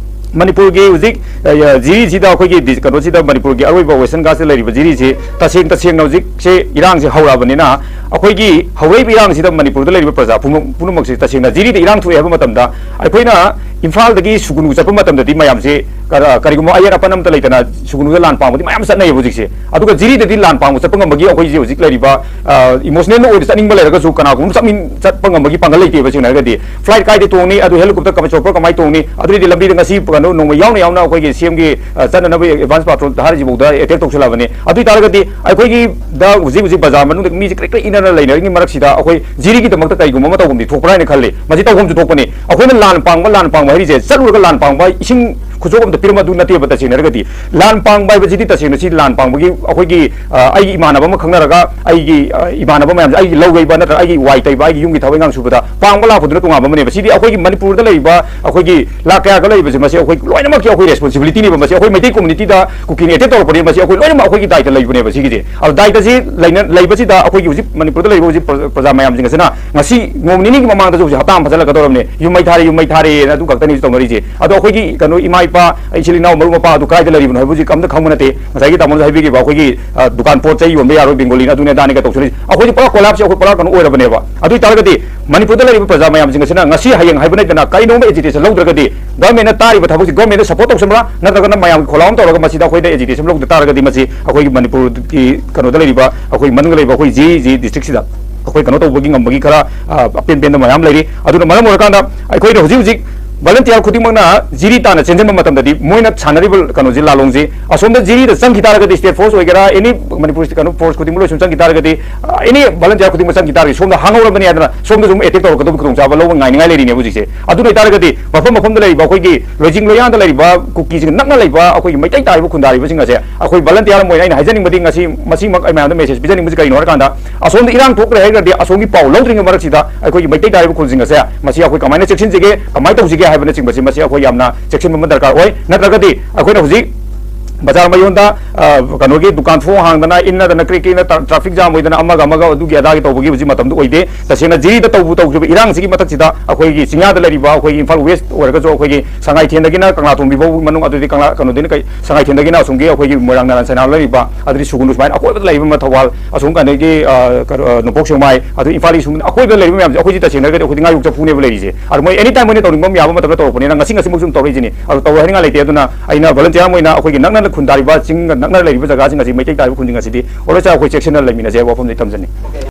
ꯃꯅꯤꯄꯨꯔꯒꯤ ꯍꯧꯖꯤꯛ, ꯑ, ꯖꯤꯔꯤꯁꯤꯗ ꯑꯩꯈꯣꯏꯒꯤ ꯗꯤ-, ꯀꯩꯅꯣꯁꯤꯗ ꯃꯅꯤꯄꯨꯔꯒꯤ ꯑꯔꯣꯏꯕ ꯋꯦꯁꯇꯔꯟ ꯘꯥꯠꯁꯤꯗ ꯂꯩꯔꯤꯕ ꯖꯤꯔꯤꯁꯤ ꯇꯁꯦꯡ ꯇꯁꯦꯡꯅ ꯍꯧꯖꯤꯛꯁꯦ ꯏꯔꯥꯡꯁꯦ ꯍꯧꯔꯛꯑꯕꯅꯤꯅ ꯑꯩꯈꯣꯏꯒꯤ ꯍꯧꯔꯛꯏꯕ ꯏꯔꯥꯡꯁꯤꯗ ꯃꯅꯤꯄꯨꯔꯗ ꯂꯩꯔꯤꯕ ꯄ꯭ꯔꯖꯥ ꯄꯨꯝꯅꯃꯛ-, ꯄꯨꯝꯅꯃꯛꯁꯦ ꯇꯁꯦꯡꯅ ꯖꯤꯔꯤꯗ ꯏꯔꯥꯡ ꯊꯣꯛꯑꯦ ꯍꯥꯏꯕ ꯃꯇꯝꯗ ꯑꯩꯈꯣꯏꯅ ꯏꯝꯐꯥꯜꯗꯒꯤ ꯁꯨꯒꯨꯅꯨ ꯆꯠꯄ ꯃꯇꯝꯗꯗꯤ ꯃꯌꯥꯝꯁꯦ ꯀꯔ-, ꯀꯔꯤꯒꯨꯝꯕ ꯑꯌꯦꯠ ꯑꯄꯟ ꯑꯝꯇ ꯂꯩꯇꯅ ꯁꯨꯒꯨꯅꯨꯗ ꯂꯥꯟ ꯄꯥꯡꯕꯗꯤ ꯃꯌꯥꯝ ꯆꯠꯅꯩꯌꯦꯕ ꯍꯧꯖꯤꯛꯁꯦ꯫ ꯑꯗꯨꯒ ꯖꯤꯔꯤꯗꯗꯤ ꯂꯥꯟ ꯄꯥꯡꯕ ꯆꯠꯄ ꯉꯝꯕꯒꯤ ꯑꯩꯈꯣꯏꯁꯦ ꯍꯧꯖꯤꯛ ꯂꯩꯔꯤꯕ, ꯑ, emotional ꯑꯣꯏꯅ ꯆꯠꯅꯤꯡꯕ ꯂꯩꯔꯒꯁꯨ ꯀꯅꯥꯒꯨꯝꯕ ꯆꯠꯃꯤꯟ-, ꯆꯠꯄ ꯉꯝꯕꯒꯤ ꯄꯥꯡꯒꯜ ꯂꯩꯇꯦꯕ꯫ ꯁꯦꯡꯅ ꯍꯥꯏꯔꯒꯗꯤ flight ꯀꯥꯏꯗ ꯇꯣꯡꯅꯤ, ꯑꯗꯨ helicopter ꯀꯃꯥꯏ, chopper ꯀꯃꯥꯏ ꯇꯣꯡꯅꯤ, ꯑꯗꯨꯗꯩꯗꯤ ꯂꯝꯕꯤꯗ ꯉꯁꯤ ꯀꯩꯅꯣ ꯅꯣꯡꯃ ꯌꯥꯎꯅ ꯌꯥꯎꯅ ꯑꯩꯈꯣꯏꯒꯤ ꯁꯤ ꯑꯦꯝꯒꯤ, ꯑ, ꯆꯠꯅꯅꯕ advance patrol ꯊꯥꯔꯤꯁꯤꯐꯥꯎꯗ attack ꯇꯧꯁꯜꯂꯛꯑꯕꯅꯤ꯫ ꯑꯗꯨ ꯑꯣꯏꯇꯥꯔꯒꯗꯤ ꯑꯩꯈꯣꯏꯒꯤ ꯗ ꯍꯧꯖꯤꯛ ꯍꯧꯖꯤꯛ ꯕꯖꯥꯔ ꯃꯅꯨꯡꯗ ꯃꯤꯁꯦ ꯀ꯭ꯔꯤꯛ ꯀ꯭ꯔꯤꯛ ꯏꯟꯅꯅ ꯂꯩꯅꯔꯤꯉꯩ ꯃꯔꯛꯁꯤꯗ ꯑꯩꯈꯣꯏ ꯖꯤꯔꯤꯒꯤꯗꯃꯛꯇ ꯀꯔꯤꯒꯨꯝꯕ ꯑꯃ ꯇꯧꯐꯝꯗꯤ ꯊꯣꯛꯄ꯭ꯔꯥ ꯍꯥꯏꯅ ꯈꯜꯂꯤ꯫ ꯃꯁꯤ ꯇꯧꯐꯝꯁꯨ ꯊꯣꯛꯄꯅꯤ꯫ ꯑꯩꯈꯣꯏꯅ ꯂꯥꯟ ꯄꯥꯡꯕ, ꯂꯥꯟ ꯄꯥꯡꯕ ꯍꯥꯏꯔꯤꯁꯦ ꯆꯠꯂꯨꯔꯒ ꯂꯥꯟ ꯄꯥꯡꯕ, ꯏꯁꯤꯡ ꯈꯨꯆꯣꯞ ꯑꯝꯇ ꯄꯤꯔꯝꯕ ꯑꯗꯨ ꯅꯠꯇꯦꯕ꯫ ꯇꯁꯦꯡꯅ ꯍꯥꯏꯔꯒꯗꯤ ꯂꯥꯟ ꯄꯥꯡꯕ ꯍꯥꯏꯕꯁꯤꯗꯤ ꯇꯁꯦꯡꯅ ꯁꯤ ꯂꯥꯟ ꯄꯥꯡꯕꯒꯤ ꯑꯩꯈꯣꯏꯒꯤ, ꯑ, ꯑꯩꯒꯤ ꯏꯃꯥꯟꯅꯕ ꯑꯃ ꯈꯪꯅꯔꯒ ꯑꯩꯒꯤ, ꯑ, ꯏꯃꯥꯟꯅꯕ ꯃꯌꯥꯝꯁꯦ ꯑꯩꯒꯤ ꯂꯧ ꯌꯩꯕ ꯅꯠꯇ꯭ꯔꯒ ꯑꯩꯒꯤ ꯋꯥꯏ ꯇꯩꯕ, ꯑꯩꯒꯤ ꯌꯨꯝꯒꯤ ꯊꯕꯛ ꯏꯪꯈꯥꯡ ꯁꯨꯕꯗ ꯄꯥꯡꯕ ꯂꯥꯛꯄꯗꯨꯅ ꯇꯣꯉꯥꯟꯕ ꯑꯃꯅꯦꯕ꯫ ꯁꯤꯗꯤ ꯑꯩꯈꯣꯏꯒꯤ ꯃꯅꯤꯄꯨꯔꯗ ꯂꯩꯔꯤꯕ ꯑꯩꯈꯣꯏꯒꯤ ꯂꯥꯛ ꯀꯌꯥꯒ ꯂꯩꯔꯤꯕꯁꯦ ꯃꯁꯤ ꯑꯩꯈꯣꯏ ꯂꯣꯏꯅꯃꯛꯀꯤ ꯑꯩꯈꯣꯏ responsibilityꯅꯦꯕ꯫ ꯃꯁꯤ ꯑꯩꯈꯣꯏ ꯃꯩꯇꯩ communityꯗ ꯀꯨꯀꯤꯅ attack ꯇꯧꯔꯛꯄꯅꯦ, ꯃꯁꯤ ꯑꯩꯈꯣꯏ ꯂꯣꯏꯅꯃꯛ ꯑꯩꯈꯣꯏꯒꯤ ꯗꯥꯏꯇ ꯂꯩꯕꯅꯦꯕ ꯁꯤꯒꯤꯁꯦ꯫ ꯑꯗꯣ ꯗꯥꯏꯇꯁꯤ ꯂꯩꯅ-, ꯂꯩꯕꯁꯤꯗ ꯑꯩꯈꯣꯏꯒꯤ ꯍꯧꯖꯤꯛ ꯃꯅꯤꯄꯨꯔꯗ ꯂꯩꯔꯤꯕ ꯍꯧꯖꯤꯛ ꯄ꯭ꯔꯖꯥ, ꯄ꯭ꯔꯖꯥ ꯃꯌꯥꯝꯁꯤꯡ ꯑꯁꯤꯅ ꯉꯁꯤ ꯅꯣꯡ ꯅꯤꯅꯤꯒꯤ ꯃꯃꯥꯡꯗꯁꯨ ꯍꯧꯖꯤꯛ ꯍꯞꯇꯥ ꯑꯃ ꯐꯥꯖꯤꯜꯂꯛꯀꯗꯧꯔꯕꯅꯦ, "ꯌꯨꯝ ꯃꯩ ꯊꯥꯔꯦ, ꯌꯨꯝ ꯃꯩ ꯊꯥꯔꯦꯅ" ꯑꯗꯨ ꯈꯛꯇꯅꯤ ꯍꯧꯖꯤꯛ ꯇꯧꯅꯔꯤꯁꯦ꯫ ꯑꯗꯣ ꯑꯩꯈꯣꯏꯒꯤ ꯀꯩꯅꯣ ꯏꯃꯥ ꯏꯄꯥ, ꯏꯆꯤꯜ ꯏꯅꯥꯎ, ꯃꯔꯨꯞ ꯃꯄꯥꯡ ꯑꯗꯨ ꯀꯗꯥꯏꯗ ꯂꯩꯔꯤꯕꯅꯣ ꯍꯥꯏꯕ ꯍꯧꯖꯤꯛ ꯑꯝꯇ ꯈꯪꯕ ꯅꯠꯇꯦ꯫ ꯉꯁꯥꯏꯒꯤ ꯇꯥꯃꯣꯅꯁꯨ ꯍꯥꯏꯕꯤꯈꯤꯕ ꯑꯩꯈꯣꯏꯒꯤ, ꯑ, ꯗꯨꯀꯥꯟ ꯄꯣꯠ ꯆꯩ ꯌꯣꯟꯕ ꯌꯥꯔꯣꯏ, ꯕꯦꯡꯒꯣꯂꯤꯅ ꯑꯗꯨꯅꯦ ꯑꯗꯥꯅꯦꯒ ꯇꯧꯁꯜꯂꯛꯏꯁꯦ꯫ ꯑꯩꯈꯣꯏꯗꯤ ꯄꯨꯔꯥ collapse, ꯑꯩꯈꯣꯏ ꯄꯨꯔꯥ ꯀꯩꯅꯣ ꯑꯣꯏꯔꯕꯅꯦꯕ꯫ ꯑꯗꯨ ꯑꯣꯏꯇꯥꯔꯒꯗꯤ ꯃꯅꯤꯄꯨꯔꯗ ꯂꯩꯔꯤꯕ ꯄ꯭ꯔꯖꯥ ꯃꯌꯥꯝꯁꯤꯡ ꯑꯁꯤꯅ ꯉꯁꯤ ꯍꯌꯦꯡ ꯍꯥꯏꯕ ꯅꯠꯇꯅ ꯀꯔꯤꯅꯣꯝꯕ agitation ꯂꯧꯗ꯭ꯔꯒꯗꯤ, governmentꯅ ꯇꯥꯔꯤꯕ ꯊꯕꯛꯁꯤ governmentꯗ support ꯇꯧꯁꯟꯕ꯭ꯔꯥ, ꯅꯠꯇ꯭ꯔꯒꯅ ꯃꯌꯥꯝꯒꯤ ꯈꯣꯜꯂꯥꯎ ꯑꯃ ꯇꯧꯔꯒ ꯃꯁꯤꯗ ꯑꯩꯈꯣꯏꯗ agitation ꯂꯧꯗ ꯇꯥꯔꯒꯗꯤ ꯃꯁꯤ ꯑꯩꯈꯣꯏꯒꯤ ꯃꯅꯤꯄꯨꯔꯒꯤ ꯀꯩꯅꯣꯗ ꯂꯩꯔꯤꯕ ꯑꯩꯈꯣꯏ ꯃꯅꯨꯡꯗ ꯂꯩꯔꯤꯕ ꯑꯩꯈꯣꯏ ꯖꯤ ꯖꯤ districtꯁꯤꯗ ꯑꯩꯈꯣꯏ ꯀꯩꯅꯣ ꯇꯧꯕꯒꯤ ꯉꯝꯕꯒꯤ ꯈꯔ, ꯑ, ꯑꯄꯦꯟ ꯄꯦꯟꯗ ꯃꯌꯥꯝ ꯂꯩꯔꯤ꯫ ꯑꯗꯨꯅ ꯃꯔꯝ ꯑꯣꯏꯔꯀꯥꯟꯗ ꯑꯩꯈꯣꯏꯅ ꯍꯧꯖꯤꯛ ꯍꯧꯖꯤꯛ volunteer ꯈꯨꯗꯤꯡꯃꯛꯅ ꯖꯤꯔꯤ ꯇꯥꯟꯅ ꯆꯦꯟꯁꯤꯟꯕ ꯃꯇꯝꯗꯗꯤ ꯃꯣꯏꯅ ꯁꯥꯟꯅꯔꯤꯕ ꯀꯩꯅꯣꯁꯤ, ꯂꯥꯂꯣꯡꯁꯤ, ꯑꯁꯣꯝꯗ ꯖꯤꯔꯤꯗ ꯆꯪꯈꯤ ꯇꯥꯔꯒꯗꯤ, state force ꯑꯣꯏꯒꯦꯔꯥ, any ꯃꯅꯤꯄꯨꯔ ꯀꯩꯅꯣ force ꯈꯨꯗꯤꯡꯃꯛ ꯂꯣꯏ ꯁꯨꯝ ꯆꯪꯈꯤ ꯇꯥꯔꯒꯗꯤ, ꯑ, any volunteer ꯈꯨꯗꯤꯡꯃꯛ ꯆꯪꯈꯤ ꯇꯥꯔꯒꯗꯤ ꯁꯣꯝꯗ ꯍꯥꯡꯍꯧꯔꯕꯅꯤ ꯍꯥꯏꯗꯅ ꯁꯣꯝꯗ ꯁꯨꯝ attack ꯇꯧꯔꯛꯀꯗꯕ ꯈꯨꯗꯣꯡꯆꯥꯕ ꯂꯧꯕ ꯉꯥꯏꯅꯤꯡꯉꯥꯏ ꯂꯩꯔꯤꯅꯦꯕ ꯍꯧꯖꯤꯛꯁꯦ꯫ ꯑꯗꯨ ꯑꯣꯏꯇꯥꯔꯒꯗꯤ ꯃꯐꯝ ꯃꯐꯝꯗ ꯂꯩꯔꯤꯕ ꯑꯩꯈꯣꯏꯒꯤ ꯂꯣꯏꯖꯤꯡ ꯂꯣꯏꯌꯥꯟꯗ ꯂꯩꯔꯤꯕ ꯀꯨꯀꯤꯁꯤꯡ ꯅꯛꯅ ꯂꯩꯕ ꯑꯩꯈꯣꯏꯒꯤ ꯃꯩꯇꯩ ꯇꯥꯔꯤꯕ ꯈꯨꯟꯗꯥꯔꯤꯕꯁꯤꯡ ꯑꯁꯦ ꯑꯩꯈꯣꯏ volunteer ꯑꯃ ꯑꯣꯏꯅ ꯑꯩꯅ ꯍꯥꯏꯖꯅꯤꯡꯕꯗꯤ ꯉꯁꯤ ꯃꯁꯤꯃꯛ ꯑꯩ ꯃꯌꯥꯝꯗ message ꯄꯤꯖꯅꯤꯡꯕꯁꯤ ꯀꯔꯤꯅꯣ ꯍꯥꯏꯔꯀꯥꯟꯗ, ꯑꯁꯣꯝꯗ ꯏꯔꯥꯡ ꯊꯣꯛꯈ꯭ꯔꯦ ꯍꯥꯏꯔꯒꯗꯤ ꯑꯁꯣꯝꯒꯤ ꯄꯥꯎ ꯂꯧꯗ꯭ꯔꯤꯉꯩ ꯃꯔꯛꯁꯤꯗ ꯑꯩꯈꯣꯏꯒꯤ ꯃꯩꯇꯩ ꯇꯥꯔꯤꯕ ꯈꯨꯜꯁꯤꯡ ꯑꯁꯦ ꯃꯁꯤ ꯑꯩꯈꯣꯏ ꯀꯃꯥꯏꯅ ꯆꯦꯛꯁꯤꯟꯁꯤꯒꯦ, ꯀꯃꯥꯏꯅ ꯇꯧꯁꯤꯒꯦ ꯍꯥꯏꯕꯅꯆꯤꯡꯕꯁꯤ ꯃꯁꯤ ꯑꯩꯈꯣꯏ ꯌꯥꯝꯅ ꯆꯦꯛꯁꯤꯟꯕ ꯑꯃ ꯗꯔꯀꯥꯔ ꯑꯣꯏ꯫ ꯅꯠꯇ꯭ꯔꯒꯗꯤ ꯑꯩꯈꯣꯏꯅ ꯍꯧꯖꯤꯛ ꯕꯖꯥꯔ ꯃꯌꯣꯟꯗ, ꯑ, ꯀꯩꯅꯣꯒꯤ ꯗꯨꯀꯥꯟ ꯊꯣꯡ ꯍꯥꯡꯗꯅ, ꯏꯟꯅꯗꯅ, ꯀ꯭ꯔꯤꯛ ꯀ꯭ꯔꯤꯛꯅ ꯇ꯭ꯔꯥ-, ꯇ꯭ꯔꯥꯐꯤꯛ ꯖꯥꯝ ꯑꯣꯏꯗꯅ, ꯑꯃꯒ ꯑꯃꯒ ꯑꯗꯨꯒꯤ ꯑꯗꯥꯒꯤ ꯇꯧꯕꯒꯤ ꯍꯧꯖꯤꯛ ꯃꯇꯝꯗꯨ ꯑꯣꯏꯗꯦ꯫ ꯇꯁꯦꯡꯅ ꯖꯤꯔꯤꯗ ꯇꯧꯕ ꯇꯧꯈ꯭ꯔꯤꯕ ꯏꯔꯥꯡꯁꯤꯒꯤ ꯃꯊꯛꯁꯤꯗ ꯑꯩꯈꯣꯏꯒꯤ ꯆꯤꯡꯌꯥꯗ ꯂꯩꯔꯤꯕ ꯑꯩꯈꯣꯏꯒꯤ ꯏꯝꯐꯥꯜ ꯋꯦꯁ ꯑꯣꯏꯔꯒꯁꯨ, ꯑꯩꯈꯣꯏꯒꯤ ꯁꯉꯥꯏꯊꯦꯟꯗꯒꯤꯅ ꯀꯪꯂꯥꯇꯣꯡꯕꯤ ꯐꯥꯎ ꯃꯅꯨꯡ, ꯑꯗꯨꯗꯤ ꯀꯪꯂꯥ, ꯀꯩꯅꯣꯗꯒꯤꯅ ꯀꯩ, ꯁꯉꯥꯏꯊꯦꯟꯗꯒꯤꯅ ꯑꯁꯣꯝꯒꯤ ꯑꯩꯈꯣꯏꯒꯤ ꯃꯣꯏꯔꯥꯡ ꯅꯥꯔꯥꯌꯟ ꯁꯦꯅꯥ ꯂꯩꯔꯤꯕ, ꯑꯗꯨꯗꯤ ꯁꯨꯒꯨꯅꯨ, ꯁꯨꯃꯥꯏꯅ ꯑꯀꯣꯏꯕꯗ ꯂꯩꯔꯤꯕ ꯃ-, ꯊꯧꯕꯥꯜ ꯑꯁꯣꯝ ꯀꯩꯅꯣꯒꯤ, ꯑ, ꯀꯩꯅꯣ, ꯑ, ꯅꯣꯡꯄꯣꯛ ꯁꯦꯛꯃꯥꯏ, ꯑꯗꯨ ꯏꯝꯐꯥꯜ ꯏꯁ ꯁꯨꯝ ꯑꯀꯣꯏꯕꯗ ꯂꯩꯔꯤꯕ ꯃꯌꯥꯝꯁꯦ ꯑꯩꯈꯣꯏꯗꯤ ꯇꯁꯦꯡꯅ ꯍꯥꯏꯔꯒꯗꯤ ꯑꯩꯈꯣꯏꯗꯤ ꯉꯥꯌꯣꯛ ꯆꯐꯨꯅꯦꯕ ꯂꯩꯔꯤꯁꯦ꯫ ꯑꯗꯣ ꯃꯣꯏ ꯑꯦꯅꯤ ꯇꯥꯏꯝ ꯃꯣꯏꯅ ꯇꯧꯅꯤꯡꯕ ꯌꯥꯕ ꯃꯇꯝꯗ ꯇꯧꯔꯛꯄꯅꯤꯅ ꯉꯁꯤ ꯉꯁꯤꯃꯛꯁꯨ ꯑꯗꯨꯝ ꯇꯧꯔꯛꯏꯁꯤꯅꯤ꯫ ꯑꯗꯣ ꯇꯧꯔꯣꯏ ꯍꯥꯏꯅꯤꯡꯉꯥꯏ ꯂꯩꯇꯦ꯫ ꯑꯗꯨꯅ ꯑꯩꯅ ꯚꯣꯂꯟꯇꯤꯌꯔ ꯑꯃ ꯑꯣꯏꯅ ꯑꯩꯈꯣꯏꯒꯤ ꯅꯛꯅ ꯈꯨꯟꯗꯥꯔꯤꯕ ꯆꯤꯡꯒ ꯅꯛꯅ ꯂꯩꯔꯤꯕ ꯖꯒꯥꯁꯤꯡ ꯑꯁꯤ, ꯃꯩꯇꯩ ꯇꯥꯔꯤꯕ ꯈꯨꯟꯁꯤꯡ ꯑꯁꯤꯗꯤ always ꯑꯩꯈꯣꯏ ꯆꯦꯛꯁꯤꯟꯅ ꯂꯩꯃꯤꯟꯅꯁꯦ ꯍꯥꯏꯕ ꯋꯥꯐꯝꯁꯤ ꯊꯝꯖꯅꯤꯡꯏ꯫